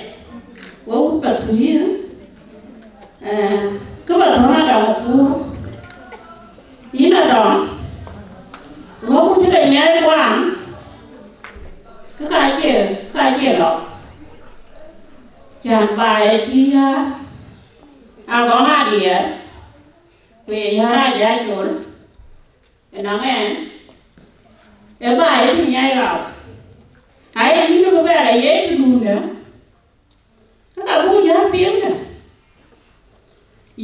wek wut Pathuyith, eh, kë Pathuyith adɔŋ Akuur, yïn a Cän baai acï yäär, agɔŋ adiɛɛr, ku ye yäär ajacol, ënɔŋ ɛn, ë baai acï nyiɛc ɣau. Aye yïn bï bɛ̈ɛ̈r aye tëdun dɛ̈, ke ka buk jäl piŋ dɛ̈.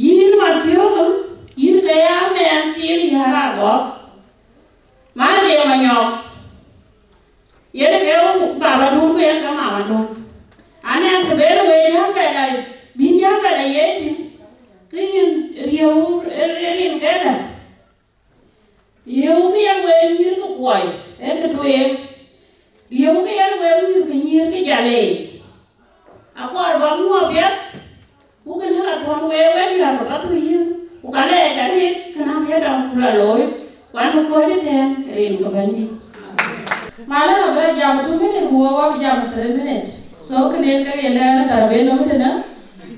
Yïn Mathiɔ̈k, yïn ke ya mɛɛn thiin yäär agɔk, man de Manyɔk. Yen ke babadun ku yen ke mamadun. Anɛn të ben wek jäl bɛ̈ɛ̈r, bïn jäl bɛ̈ɛ̈r aye tïŋ, ke yïn riëëu ë rin këdë? Riëëu kë yen wek nyïïr ke kuɔi, ee kë tueŋ. Riëëu kë yen wek nyïïr ke nyïïr ke jal ee. Akɔɔr bä muɔɔr piɛth, ku kënë ka thuɔ̈n wek wek yɔ̈ɔ̈k bä thuk yïth, ku ka lɛɛc arëët, kënë apiɛth dɔm ku la looi, ku an, bï kɔc ëtɛ̈ɛ̈n rin ke Bɛ̈nydït. Malë na bï jam two minute, ku wɔ bï jam three minute. So kënë ke ye lɛɛr thar ben nɔm tënë.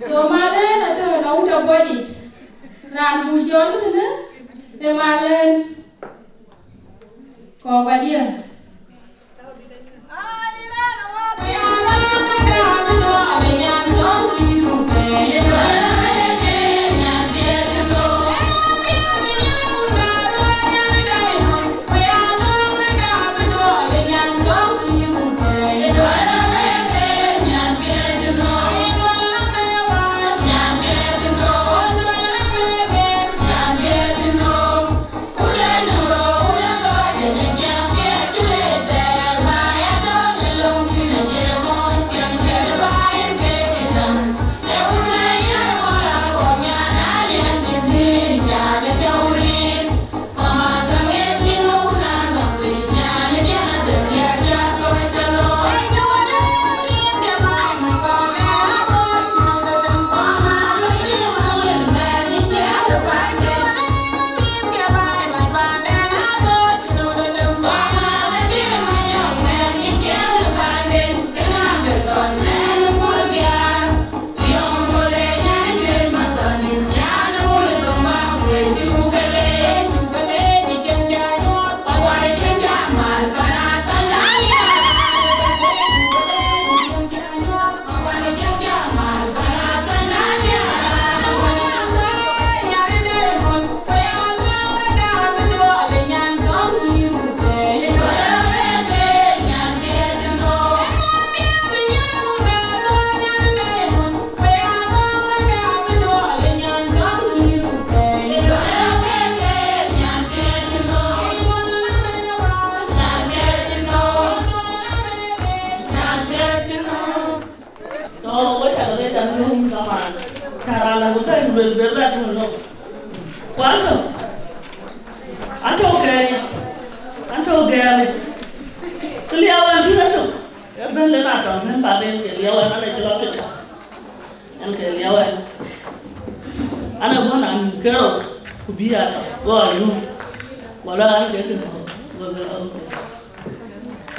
So malë na tëë nɔm wut abuɔdit. Raan bu cɔl tënë, ee malë. Kɔɔr bä diɛɛr. So, wek cä ke lec an, löŋ kamaan, cä raan la ku bɛ̈n luel, luel bɛ tuɔ̈l nɔm. Ku an tɔ̈, an tɔ̈ gɛɛlic, an tɔ̈ gɛɛlic. Kë liɛɛu ɛn thïn an tɔ̈, ee bɛ̈n le na tɔŋ bɛ̈n ba ben ke liɛɛu ɛn, an acï lɔ piŋ. Ɛn ke liɛɛu ɛn. An ë bɔ̈ na nïn kerou, ku bï a tɔ̈, go a yum. Wala an ke ke bɔ̈, go bɛ lɔ ke.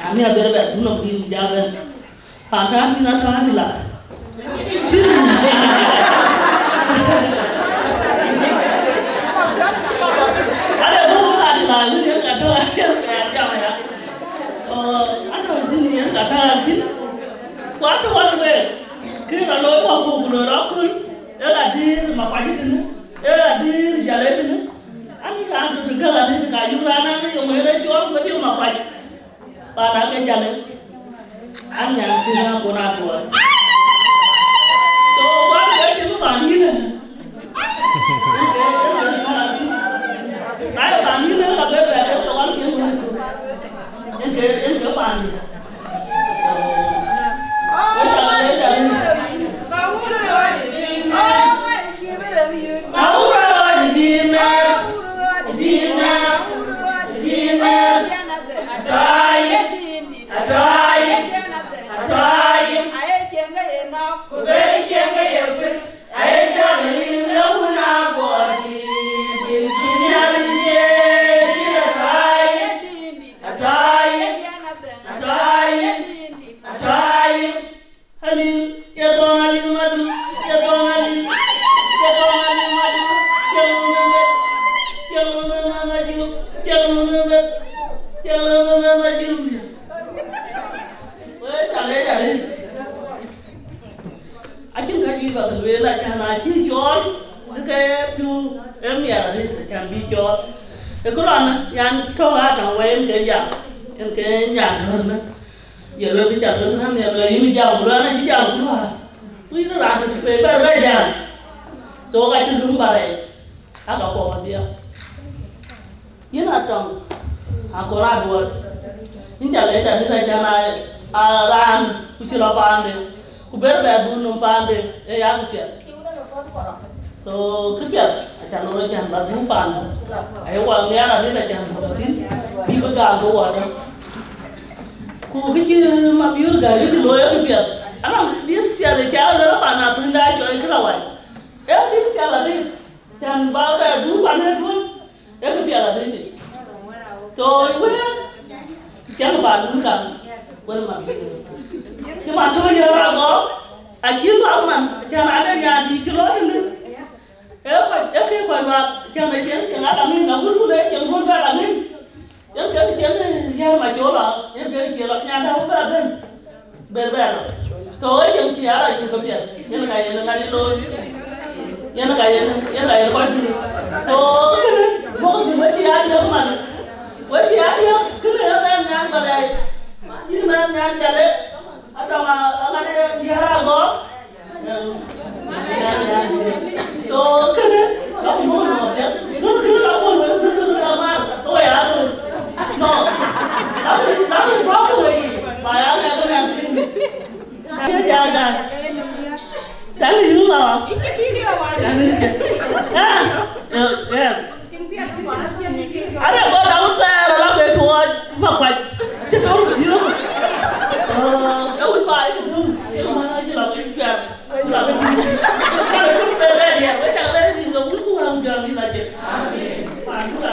Ami abɛr bɛ, du nɔm bï jal bɛ̈n. Pantan thïn atɔ̈ adï la. Thïn. Ade buk adï la, wïn yen ka tɔ̈, yen ka jam ya. Oh, atɔ̈ thïn yen ka tɔ̈ thïn. Ku atɔ̈ wan wek, kë rɔ looi wɔ ku ku loi rɔ köl, ee la dïïr makuac tënë, ee la dïïr jal tënë. Ani raan tɔ̈ të gäk adï ka yum raan an, yom yen ë cɔɔl ku dï makuac. Pan ake jale. An nyan kï na kun atuɔɔc. So, kuan ke cïn pan yïn ë. Aye pan yïn ë ka bɛ bɛ ke kuan ke wun. Yen ke, yen ke pan yïn. Wek jam, wek jam. Awura ɣɔc dïït nɛ̈r, dïït nɛ̈r, dïït nɛ̈r. Atɔ̈ ye, atɔ̈ ye, atɔ̈ ye. Aye cieŋ ke ye nɔ̈k, ku bɛ̈ɛ̈r cieŋ ke ye kuc. Aye cieŋ ke yïn le wun abɔ̈ dïït, dïït, dïït Nhialic ye, dïït atɔ̈ ye, atɔ̈ ye, atɔ̈ ye, atɔ̈ ye. Alim, ye thɔn alim adu, ye thɔn alim, ye thɔn alim adu, ye thɔn alim adu, ye thɔn alim adu, ye thɔn alim adu. Wek, cä lec alim. Bä lueel, acan acï cɔɔl, ke ke piu ë miɛt arëët, acan bï cɔɔl. Ë kë lɔn yan tɔ̈ atɔŋ wei en ke jam, en ke nyan gɔ̈rnë. Ye lueel kë ca lueel, na miɛt lueel yïn jam, ku lueel na cï jam ku lueel. Ku yïn raan tɔ̈ të pe bɛ bɛ jam. So ka cï luŋ bä rɛɛc, aka kuɔm adhiɛ. Yïn atɔŋ, akɔɔr aduɔɔt. Yïn ca lɛc adït, acan a, a raan ku cï lɔ paande, ku ber bɛ dhun nɔm paande, ee ya kë piɛth. So kë piɛth acan lɔ acan bä dhun paande. Aye wal nhiaar adït acan bä thïn, bï bï gam ke wɔ tɔ̈. Ku kë cï Mabiöör Gäi kë looi ee kë piɛth. Anɔŋ dhiëth piɛth ë ca lɔ paanda thïn da cɔɔl kë la wai. Ee dhiëth piɛth adït, acan bä bɛ dhun paande duɔ̈n. Ee kë piɛth arëët. Thou wëër, cäŋ bä luui kaŋ, wën man. Cï man tɔ̈ yäär agɔk, acït bä man, cän ade nyan dïït cï lɔ tënë. Ee kɔc, ee kë kɔc luaak, cän acïn cïn ŋa la ŋïny, na wut wun ee cïn wun bɛ la ŋïny. Yen ke cïn yäär ma col a, yen ke cïn lɔ nyan dä wun bɛ ben. Ber bɛ lɔ. Thou ë cïn cï ara yï bä piɛth. Yen ka yen ŋa ye looi. Yen ka yen, yen ka yen kɔc dïït. Thou kënë, mɔ̈k dhïn we cï a diäk man. We cï a diäk, kënë ë mɛn nyan Gɔlɛɛi. Yïn mɛn nyan Jalë. Atɔŋ a, a ŋa de yäär agɔk. Thou kënë, la ku mɔ̈k nɔm piɛth. Nun kënë la ku mɔ̈k, nun kënë la mar. Thou ya thou. No. La ku, la ku mɔ̈k wei. Ba ya ŋɛk ŋɛk kënë. Thank you, Jaga. Thank you, Mama. Ah, yeah, yeah. Ada go down there, ala ke tuɔɔc, ma kuac. Cï tɔ̈u diu. Oh, ka wut ba, cï dum, cï ma, cï la ke piɛth, cï la ke dum. Ka le dum be ready, we cak be ready, no, wut ku wang jam ni la je. Amen. Pan ku la.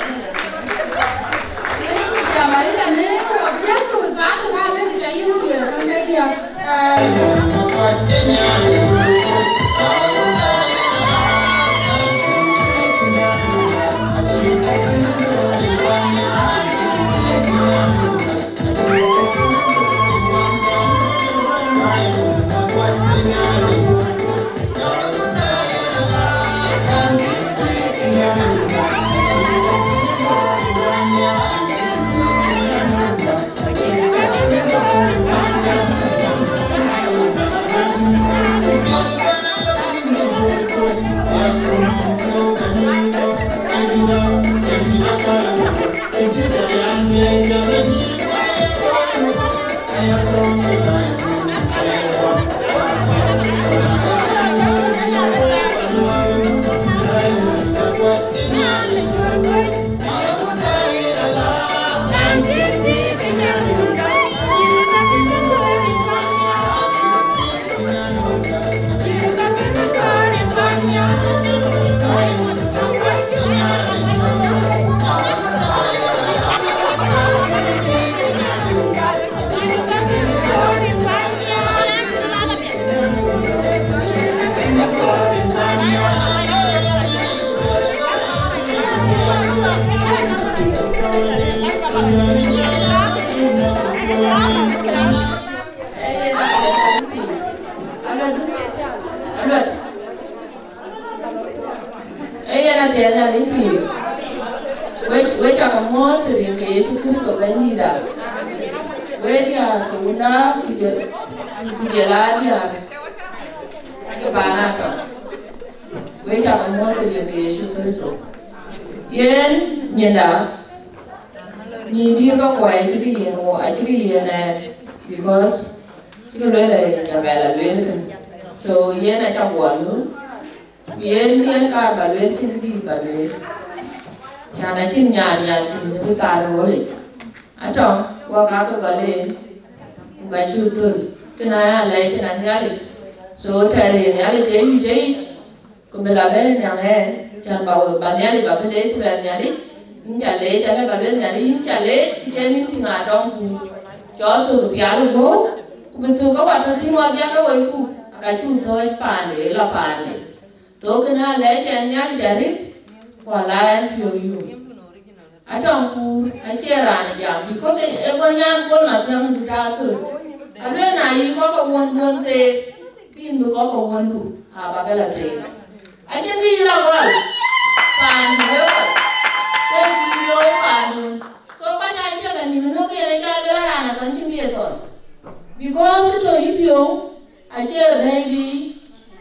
Ee yen athiɛɛn Nhialic pïïr. We, we cakë muɔ̈ɔ̈th rin ke Yecu Kërtho Bɛ̈nydïïtda. We diäär ke wunda ku jël, ku jël aa diäär ke paan atɔ̈. We cakë muɔ̈ɔ̈th rin ke Yecu Kërtho. Yen nyinda, nyïïn dïïr ke kuɔi acï bï yiɛ̈n wo, acï bï yiɛ̈n ɛn, because cï ke lueel ë jabɛl alueel kën. So yen acä guɔ lueel. Ku yen, yen kaar bä lueel, cïn kë dïït bä lueel. Can acïn nyan, nyan dïït bï thar ë ɣölic. Atɔ̈, wok aake gɔl en, ku ka cuk thöl, kën aya lɛc cïn a Nhialic. So tɛ̈r yen Nhialic ë yuc ë yic, ku bï la bɛ̈ɛ̈i nhiaŋ ɛn, can bä, bä Nhialic bä bï leec, ku luɛl Nhialic, yïn ca leec, alë bä luel Nhialic, yïn ca leec, ku cïn yïn tïŋ atɔŋ ku cɔl thök pial ë guɔ̈u, ku bï thök ke wat tɔ̈ thïn wadiäk ke wei ku, aka cuk thɔ̈ɔ̈c paande, lɔ paande. Thok kën aa lɛc ɛn Nhialic arëët, ku ala ɛn piɔ̈u yum. Atɔŋ kuur acie raan ë jam, because ë, ë go nyan Kuɔl Mathiäŋ du ta thöl. Alueel na yï kɔ̈k ke wuɔ̈n duɔ̈n theek, ke Yïn bï kɔ̈k ke wëndu, aa, bäk ke la thëëk. Acïn kë yï la gɔl, paandu wek kɔc, ke cï looi paandu. So, kɔc aa cï ke nïm ënɔ̈k yen ë jal bï la raan athɔn cïn kë ye thɔn. Because kë tɔ̈ yïpiɔ̈u acie bɛ̈ɛ̈i biic,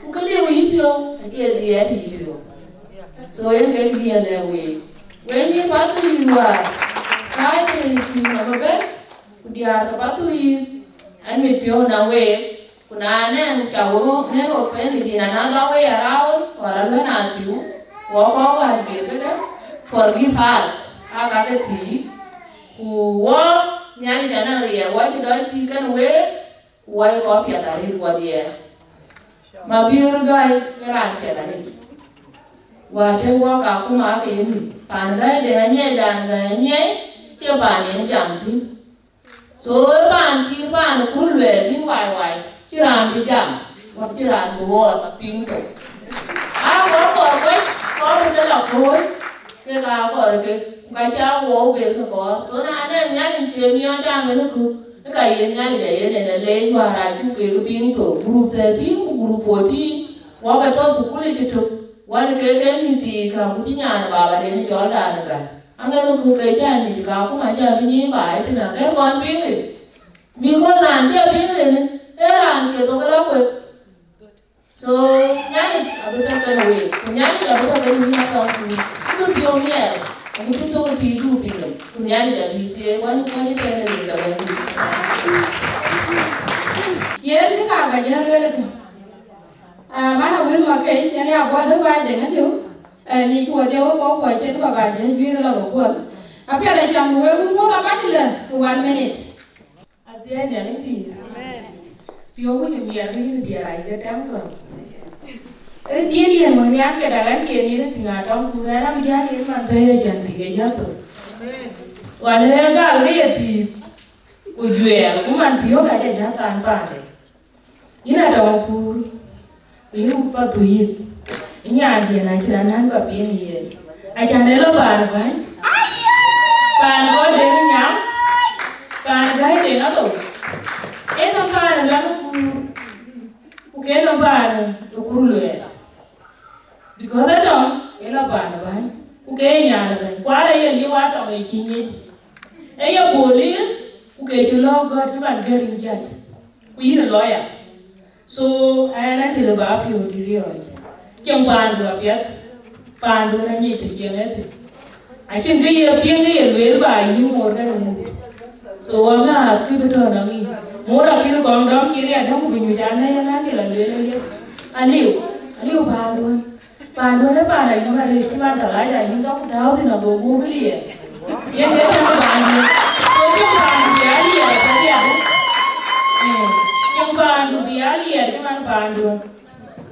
ku kë liu yïpiɔ̈u acie dhiɛɛt yïpiɔ̈u. So, yen ke kë bï yen lɛ̈k week. Wek nyïïr Pathuyith wäär, kääc ë tïŋ abï bɛ̈n, ku diäär ke Pathuyith, ɛn mit piɔ̈u nɔm week, ku na nɛn ca wek ŋɛ̈ɛ̈r wek pɛ̈n in another way around, or aluɛ̈n athiu, wɔ kɔc wäär jël këdë, forgive us, aa ka ke thiëëc, ku wɔ Nhialic anɔŋ riɛl, wɔ cï dɔc thiëëc kenë week, ku wɔ ye kɔc piɛth arëët wɔ dhiɛɛr. Mabiöör Gäi ë raan piɛth arëët. Wäär tëë wɔ Kakuma aake ye mïth, paan Gäi Deŋ Anyiɛc, dan Gäi Anyiɛc, cie paan yen jam thïn. So, ë paan cï paan ë kur luɛɛl yïn wai wai, cï raan bï jam, wën cï raan bï ɣɔɔr ka piŋ thok. Aa, kɔɔr kɔɔr kuec, kɔɔr bï ke la kööl, kek aa kɔɔr ke, ku ka cä wou ber ke kɔɔr. So, na nɛn Nhialic cï miɔɔc caŋ ënë kuk, ë ka yen Nhialic ayen en ë leec wäär aa cuk kek piŋ thok, group thirteen ku group fourteen, wɔ ke tɔ̈ thukul ë cï tök, wän ke ke mïth thii ka ku cï nyan ë babaden cɔl dan ë Gäi. Aŋɛ̈thku ke cä nyic Kakuma cä bï nyic baai tënë, akën kɔn piŋ rin. Because raan cï piŋ rin, ee raan cie thok ë lɔ kueth. So, Nhialic abï tɔ̈ kenë week, ku Nhialic abï tɔ̈ kenë yïn atɔŋ kuur. Ku bï piɔ̈u miɛɛr, ku bï tɔ̈ pïïrdu piny nɔm, ku Nhialic abï thiëëc wän, wän ë tënë rin ke Bɛ̈nydït. Yen kë ka ba jɔ lueel ëtök. Ah, man Awil Makec, yen ya bɔ̈ dhël baai Deŋ Adiu. Eh, ŋic ku wadhie wek kɔc kuɔc cïn bä ba jɛ juiir lɔ bä guɔl. Apiɛth acam ku wek wun muɔ̈th abatïlë ku one minute. Athiɛɛi Nhialic pïïr. Amen. Piɔ̈u wun ë miɛt ke yïn diɛɛr aa yï ke tɛ̈m kɔ̈u. Ee dhiën yen wën riankë dak ɛn cie nin ë thïn atɔŋ ku rɛ̈ɛ̈r abï jäl yen man thëëi ë jɛn thïk ë jäl thok. Amen. Wan ë gal ke ye thiëëth ku juɛɛr ku man thiɔ̈k acä jäl than paande. Yïn atɔŋ kuur, yïn wut Pathuyith, ë nyandiɛ̈n acïn anän bä piŋ yen. Acan ë lɔ paan bäny, paan kɔc den nyam, paan gäi den athou. En nɔm paan ë luɛŋ kuur, ku ke nɔm paan ë kur luɛɛth. Because atɔŋ ë lɔ paan ë bäny, ku ke nyan ë bäny. Kuar ë ye liu atɔŋ ë cï nyic. Ë ye police, ku ke cï lɔ gɔ̈t cï man gɛ̈r yïn judge. Ku yïn ë lawyer. So, ɛn atëlë ba piɔ̈u dït riɔ̈ɔ̈c. Cieŋ paandu apiɛth, paandu ënë nyic të cieŋ ë thïn. Acïn kë ye piŋ kë ye lueel ba yï moor kënë muk. So, wä ŋaar kë bï tɔ̈ nɔm yic. Moor akïn kɔŋ dɔm cï riɛt däŋ ku bï nyuc an, lɛ̈i ënɛ̈n cï la lueel ë liep. Aliu, aliu paanduön. Paanduön ë paan ayum arëët cï man tɔ lac ayïn ka ku tääu thïn ago guöp ë liɛɛr. Yen ke tëŋ paanduön. So, cieŋ paandu bï a liɛɛr ë tɔ riɛt. Ee, cieŋ paandu bï a liɛɛr cï man paanduön.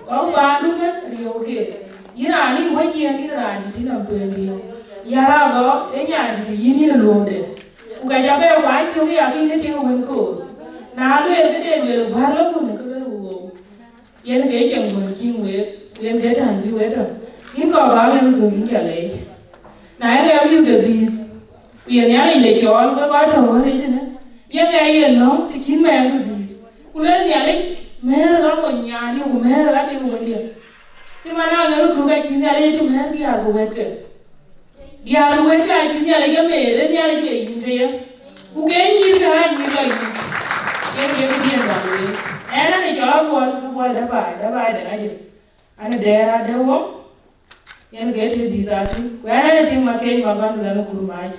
Kɔ̈k paandu kën riëëu keek. Yïn raan yïn wä ciëën, yïn raan dït yïn nɔm tueŋ riëëu. Yäär agɔk ë nyan dït yïn yïn ë luööŋde. Ku ka ca bɛ kuany cök ë yak yïn ë tiŋ wën koor. Na lueel këde lueel bär lɔ kun ë kë lueel woou. Yen ke cieŋ duön cïn week, yen ke tän bï wek tɔ. Yïn kɔɔr bä ŋɛk gök yïn ca leec. Na ye ŋɛk mïth ke dhiith, ku ye Nhialic de cɔɔl, ke kɔc tɔ̈u ɣöt yic tënë. Ye ŋɛk ye lɔ̈ŋ të cïn mɛɛn ke dhiith. Ku lueel Nhialic, mɛ̈ɛ̈r ɣa mony nyaandiɛ̈, ku mɛ̈ɛ̈r ɣa tiŋ wëndiɛ̈. Cï man aa ŋɛk kök acï Nhialic cï mɛ̈ɛ̈r diäär ke wɛ̈ɛ̈tke. Diäär ke wɛ̈ɛ̈tke acï Nhialic ke meer, ee Nhialic ke yïn ke ye. Ku ke nyïïr ke aa nyïïr lɔ yïn. Yen ke bï dhiën bä lueel. Ɛn, ɛn ë cɔl Abuɔl, Abuɔl Däbaai, Däbaai Deŋ Ajël. An ë dɛɛr adë wok, yen ke të dhiëth atïŋ. Ku ɛn, ɛn ë tiŋ Makec Magɔn Luɛŋ ë Kurmac.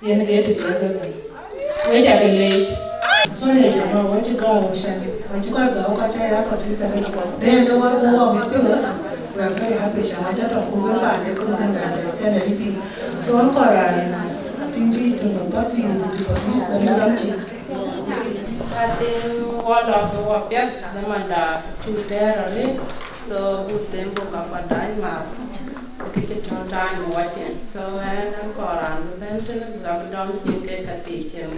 Yen ke të dhiëth ëgën. Wek ca ke leec. Sorry, jama, wacï gääu, can, wacï kɔc gääu ka ca ya producer ë kɔ̈k. Dɛɛr de wak wok wak mi piŋ ɣöt. We are very happy, can, wacä tɔŋ ku wek paan de kɔ̈k kën bɛ̈n de tɛ̈n ë ripï. So, an kɔɔr raan, I think, bï tïŋ bä tïŋ, tïŋ bä tïŋ, bä tïŋ, bä tïŋ. I think wɔ lɔ ke wɔ piɛth, dhamanda cuk tɛɛr arëët, so buk them buk ka kɔt dac math, ke cï tɔ̈ time wacin. So ɛn, an kɔɔr raan bï bɛ̈n tënë, bï ka bï dɔm cin ke ka thiëc cin.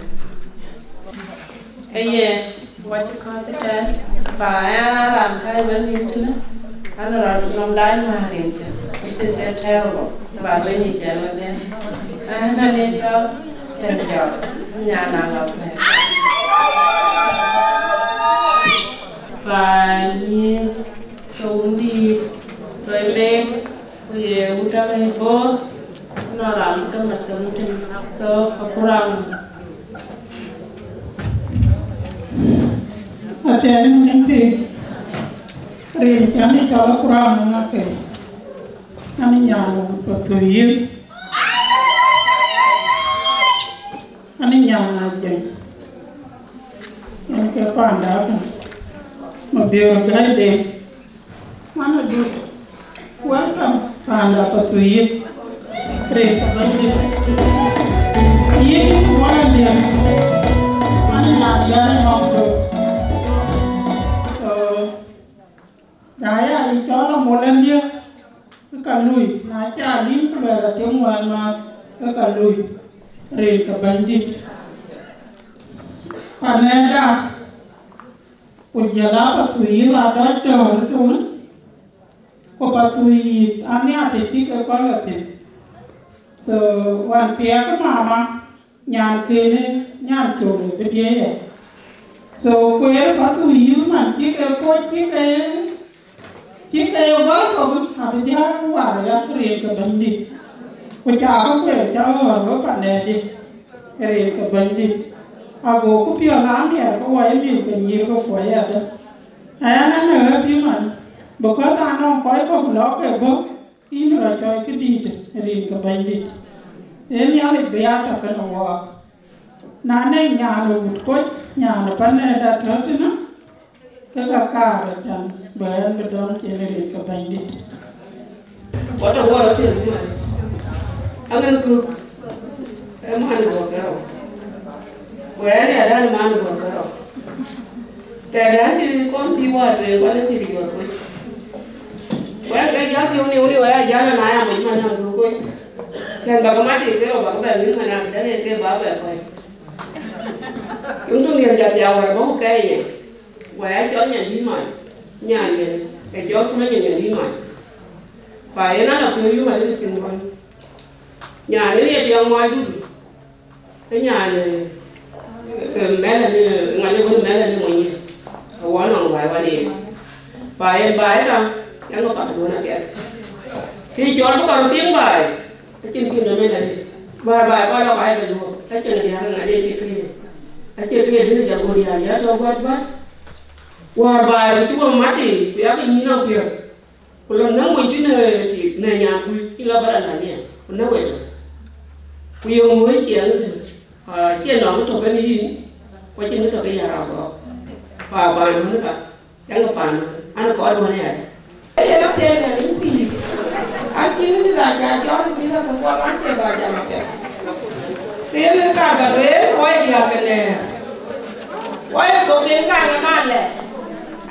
Ke ye, wacï kɔc ëtɛ̈ɛ̈n, ba ɛn a raan kääc bɛ̈n nïm tënë, an rɔt nɔm dac määr rin cï, which is a terrible, ba lueny ë cɛn wedhie. Ɛn a nin cɔl Tɛ̈n Jɔk, nyan Aŋakuɛɛr. Panyïr, ke wundït, ke Mem, ku ye wun tɔ̈ ke Bor, nɔn raan ke Masagutin. So, Akuraŋ. Athiɛɛn ŋic piny, rin cän ë cɔl Akuraŋ ŋa ke, an, nyan wut Pathuyith, an, nyan Ajëŋ. Yen ke panda akën, Mabior Gaiden. Man adut, welcome, panda Pathuyith. Rin ke Bɛ̈nydït. Yïn wändiɛ̈, an, nyan yɛn nɔm dut. So, na ya yï cɔl amol ɛn diɛ̈, ke ka lui, na ca lïm ku luɛl atïŋ wään määth, ke ka lui. Rin ke Bɛ̈nydït. Panɛɛda, ku jɔl a Pathuyith adɔc dɔ̈ɔ̈r tëwën, ku Pathuyith anhiar të cï ke kɔ̈l athïn. So, wan thiɛɛk mama, nyan kënë, nyan col ë bï diëëc ya. So, kueer Pathuyith man cï ke kɔc, cï ke, cï ke ye gɔl thok, abï jal war ya rin ke Bɛ̈nydït. Ku ca ke kueer ca ɣɔ̈ɔ̈r we panɛɛdï, rin ke Bɛ̈nydït. Ago ku piɔ̈ɔ̈th amiɛr ke wɔ ye mïth ke nyïïr ke kuɔc adë. Ɣɛn, ɣɛn ë ɣɛ̈th yï man, because anɔŋ kɔc kɔ̈k lɔ̈k ke bɔ̈, ke yïn rɔt cɔɔc këdïïtë rin ke Bɛ̈nydït. Ee Nhialic bï ya tɔ̈ kenë wɔɔk. Na nɛŋ nyan ë wut Koc, nyan ë panɛɛda tɔ̈ tënë, ke ka kaar acan bï ɣɛn bï dɔm cin rin ke Bɛ̈nydït. What a war of peace, man. Amen, cook. Ë man ë gɔ̈k kërou. Ku ɣɛn ya dan man ë gɔ̈k kërou. Tɛ̈dan cï kɔn thii wäär tueŋ, ku ɣɛn ë thii ke Juɔ̈r Koc. Ku ɣɛn ke jäl piɔ̈u niu niu aya jäl, na ya moc man ë gɔ̈k Koc. Cän bä ke mat tik kërou bä ke bɛ ŋïn man ë däŋ ke bä bɛ kɔc. Tiŋ töŋ diɛ̈n jat ya wäär bä ku kɛɛc ye. Guɔ ya cɔl Nyandït Mac. Nyan yen, ë cɔl kun ë Nyandït Mac. Ku yen ala piɔ̈u yum arëët thïn bɔ̈n. Nyan yen ye tiɛŋ muɔɔc dudu. Ë nyan, eh, eh, mɛlɛ ni, ŋa le wën mɛlɛ ni monydiɛ̈. Awɔ nɔŋ guai wan yen. Ba yen baai ka, yɛn ke path duɔ̈n apiɛth. Kë cɔl bï kɔn piŋ baai, acïn kë nɔm en arëët. Baai, baai, kɔc la baai ke duɔ̈ɔ̈r, ka cïn diäär ŋa le cï këë. Acïn kë dït jam go diäär ya tɔ̈ guat guat. Wäär baai ku cï wɔ mat, ku yak nyïn apiɛth. Ku lɔ näk mony tïn, eh, tik në nyankui, yïn lɔ bä la lany ë, ku näk wek tök. Ku ye ŋö ë ciɛɛŋ tënë? Ah, cie nɔm tök kën yïn, ku acïn kë tök ë yär agɔɔk. Pa paan duɔ̈n ka, cäŋ paan duɔ̈n, an, kɔɔr duɔ̈n ë yär. Yen apiɛth në rin pïïr. Acïn kë la ja cɔl cïn la ke kuɔl an, cie ba jam apiɛth. Ke yen ë kaar bä lueel, wɔ ye diäär ke nɛ̈ɛ̈r. Wɔ ye bɔ̈ ken ka aŋɛ na lɛ.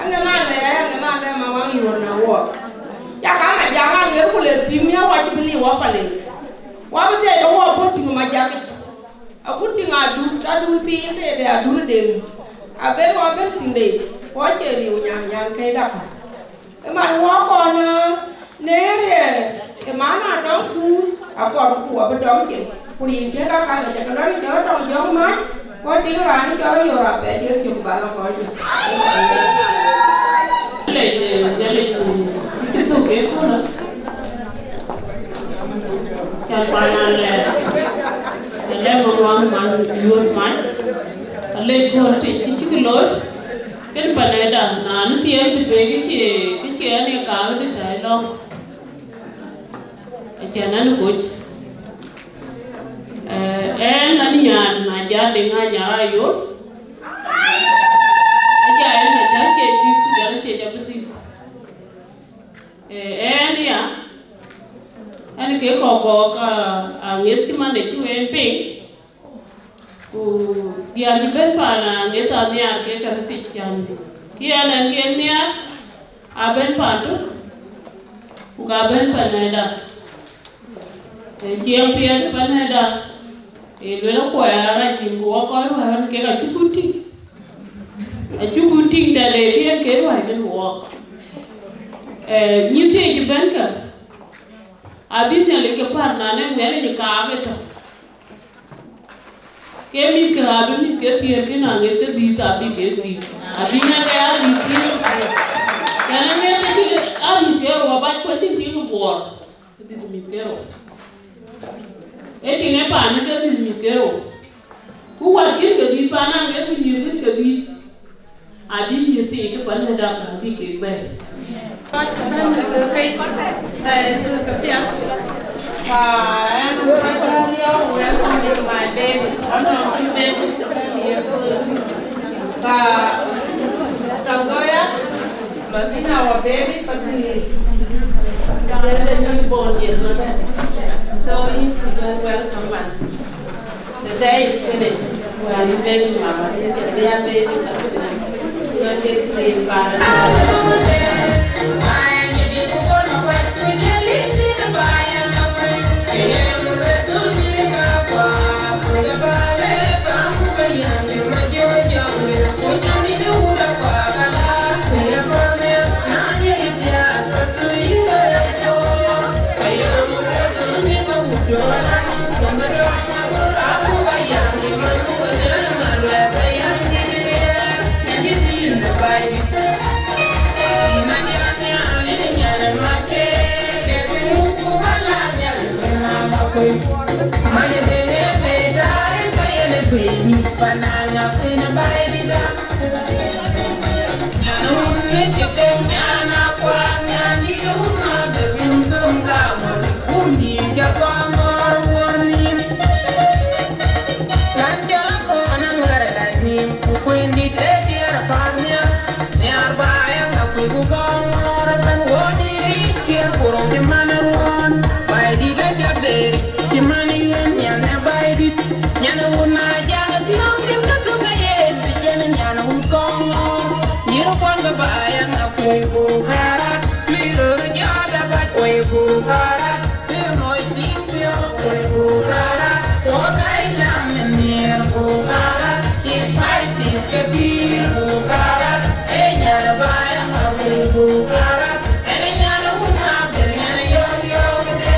Aŋɛ na lɛ, aŋɛ na lɛ ma waŋ yuɔ̈ɔ̈r na wɔɔk. Ca ka ma jaŋ aŋer ku le thïm ya wɔ cï bï liu wɔ palek. Wɔ bï thiɛc ke wɔ bɔ̈ thïm ma jakic. Akut tïŋ adut, adun thiin tëde adun deŋ. Aben wɔ ben thïn deic, wɔ cie liu nyan nyan ke dap. Ëman wɔ kɔn, ë, në ëriɛɛr, ë man aa tɔŋ kuur, akɔɔr ku abï dɔm cin, ku rin cï ka kan acä ke lɔ në cɔl tɔŋ jɔŋ mac, ku tïŋ raan cɔl Yora bɛ cï cök ba lɔ kɔn cin. Lec, eh, Nhialic, eh, cï thök ke köölë. Can pan alɛ, alɛ man wan man yuöt mac, alec gɔ̈ɔ̈r cï, cï cïk looi. Kën panɛda, na në thiëën të pek kë cie, kë cie ɛn ye kaak dït ai lɔ̈ŋ. Acän ɛn koc. Eh, ɛn, ɛn nyan, na ja deŋ a nyar a yol. Aja ɛn acä cie dït, ku jɔl cie ja bï dït. Eh, ɛn ya, ɛn ke kɔ̈k kɔ̈k, ah, aŋiɛth cï man de cï ween piŋ. Ku diäär cï bɛ̈n paan aŋiɛth anhiar kek kärë tic can. Kï ɛn ɛn kek nhiaar, abɛ̈n paan tök, ku ka bɛ̈n panɛda. Ë ciɛɛŋ piɛth panɛda, ë luel akuɔɔi arac yïn ku wɔ kɔc ruääi ɣɔn kek acuk tïŋ. Acuk tïŋ tɛ̈ le kï ɛn ke ruääi kën wɔɔk. Ë, nyïn thiëc cï bɛ̈n kä, abï Nhialic ke pär na nɛ̈k Nhialic ë kaak ë tɔ̈. Ke mïth ke abï mïth ke thiëër kën aŋiɛth ke dhiëth abï ke dhiëth. Abï ŋɛk ë arïth thiëëk. Yɛn aŋiɛc ke cï arïth ke rou abac ku acïn tiŋ buɔɔr. Ë dhïth mïth ke rou. Ee tiŋ ë paan ke dhïth mïth ke rou. Ku wär kïn ke dhïth paan aŋiɛc ku nyïïr kïn ke dhïth. Abï nyïïr thii ke pan ë dak abï kek bɛ̈ɛ̈i. Kɔc bɛ̈n në kek, thɛɛr kek piath. Ka ɛn kɔc bɛ̈n yɔ̈ɔ̈k, welcome you, my baby. One of two babies to come here. Ka Tagoya, in our baby, but the, the, the newborn yet, no bɛ̈n. So you are welcome, man. The day is finished. We are baby mama. We are baby mama. So take the baby. Nyan wun na jang tiang tim ka tu ka yen, bi chen nyan wun kong. Nyir kwan ka ba yang a kui bukara, kui ro ja da ba kui bukara, kui mo ting pio kui bukara, ko kai sham nyir bukara, spices ke pir bukara, e nyan ba yang a kui bukara, e nyan wun na ber nyan yo yo de.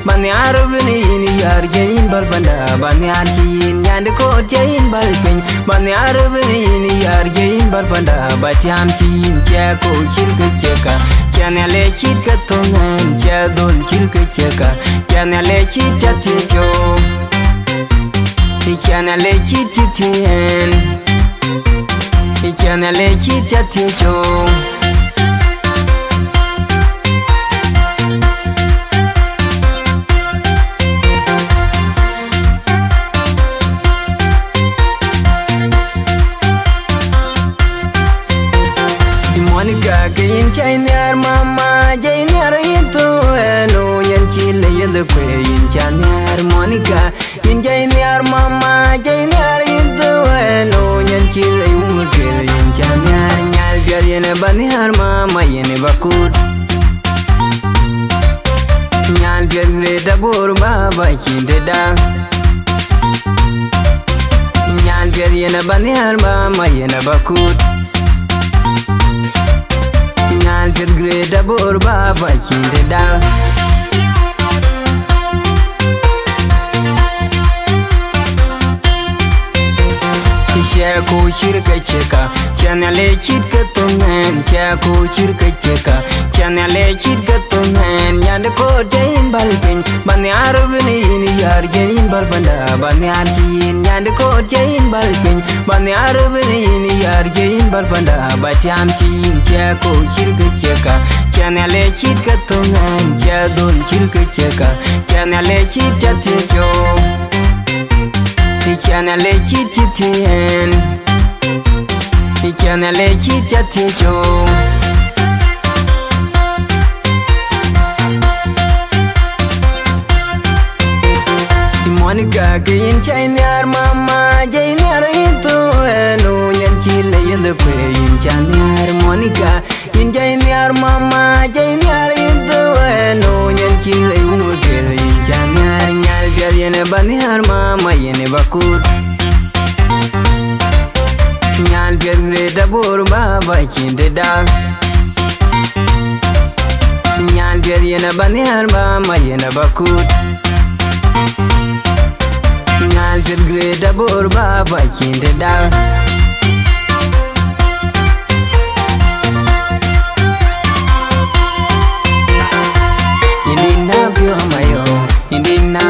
Ba nhiaar bï yïn yär jɛ yïn bäl panda, ba nhiaar cï yïn nyandï koot jɛ yïn bäl piny. Ba nhiaar bï yïn yär jɛ yïn bäl panda, ba tiam cï yïn cɛ kɔ̈u cït kë cï ka. Cɛ Nhialic cït kë thöŋ ɛn, cɛ dhöl cït kë cï ka. Cɛ Nhialic cït cä thiëc cöök. Cɛ Nhialic cït cï thiëc ɛn. Cɛ Nhialic cït cä thiëc cöök. Monica, ke yïn cä yïn nhiaar mama, cä yïn nhiaar yïn thou ɛn, o yɛn cï le yeth kuë yïn cä nhiaar Monica. Yïn jai nhiaar mama, jai nhiaar yïn thou ɛn, o yɛn cï le yum tuel, yïn cä nhiaar nyal piɛth, yɛn ë ba nhiaar mama, yɛn ë ba kut. Nyal piɛth Greater Bor baba cïn të dak. Nyal piɛth yɛn ë ba nhiaar mama, yɛn ë ba kut. Nyal piɛth Greater Bor baba cïn të dak. Cɛ kɔ̈u cït kë cï ka, cɛ Nhialic cït kë thöŋ ɛn, cɛ kɔ̈u cït kë cï ka, cɛ Nhialic cït kë thöŋ ɛn, nyandï koot jɛ yïn bäl piny. Ba nhiaar bï yïn yär jɛ yïn bäl panda, ba nhiaar cï yïn nyandï koot jɛ yïn bäl piny. Ba nhiaar bï yïn yär jɛ yïn bäl panda, ba tiam cï yïn cɛ kɔ̈u cït kë cï ka. Cɛ Nhialic cït kë thöŋ ɛn, cɛ dhöl cït kë cï ka. Cɛ Nhialic cït cä thiëc cöök. Cɛ Nhialic cït cï thiëc ɛn. Cɛ Nhialic cït cä thiëc cöök. Monica, ke yïn cä yïn nhiaar mama, jai nhiaar yïn thou ɛn, o yɛn cï le yeth kuë yïn cä nhiaar Monica. Yïn jai nhiaar mama, jai nhiaar yïn thou ɛn, o yɛn cï le yum tuel, yïn cä nhiaar nyal piɛth, yɛn ë ba nhiaar mama, yɛn ë ba kut. Nyal piɛth Greater Bor baba cïn të dak. Nyal piɛth yɛn ë ba nhiaar mama, yɛn ë ba kut. Nyal piɛth Greater Bor baba cïn të dak. Yïn dït na piɔ̈u mayo, yïn dït na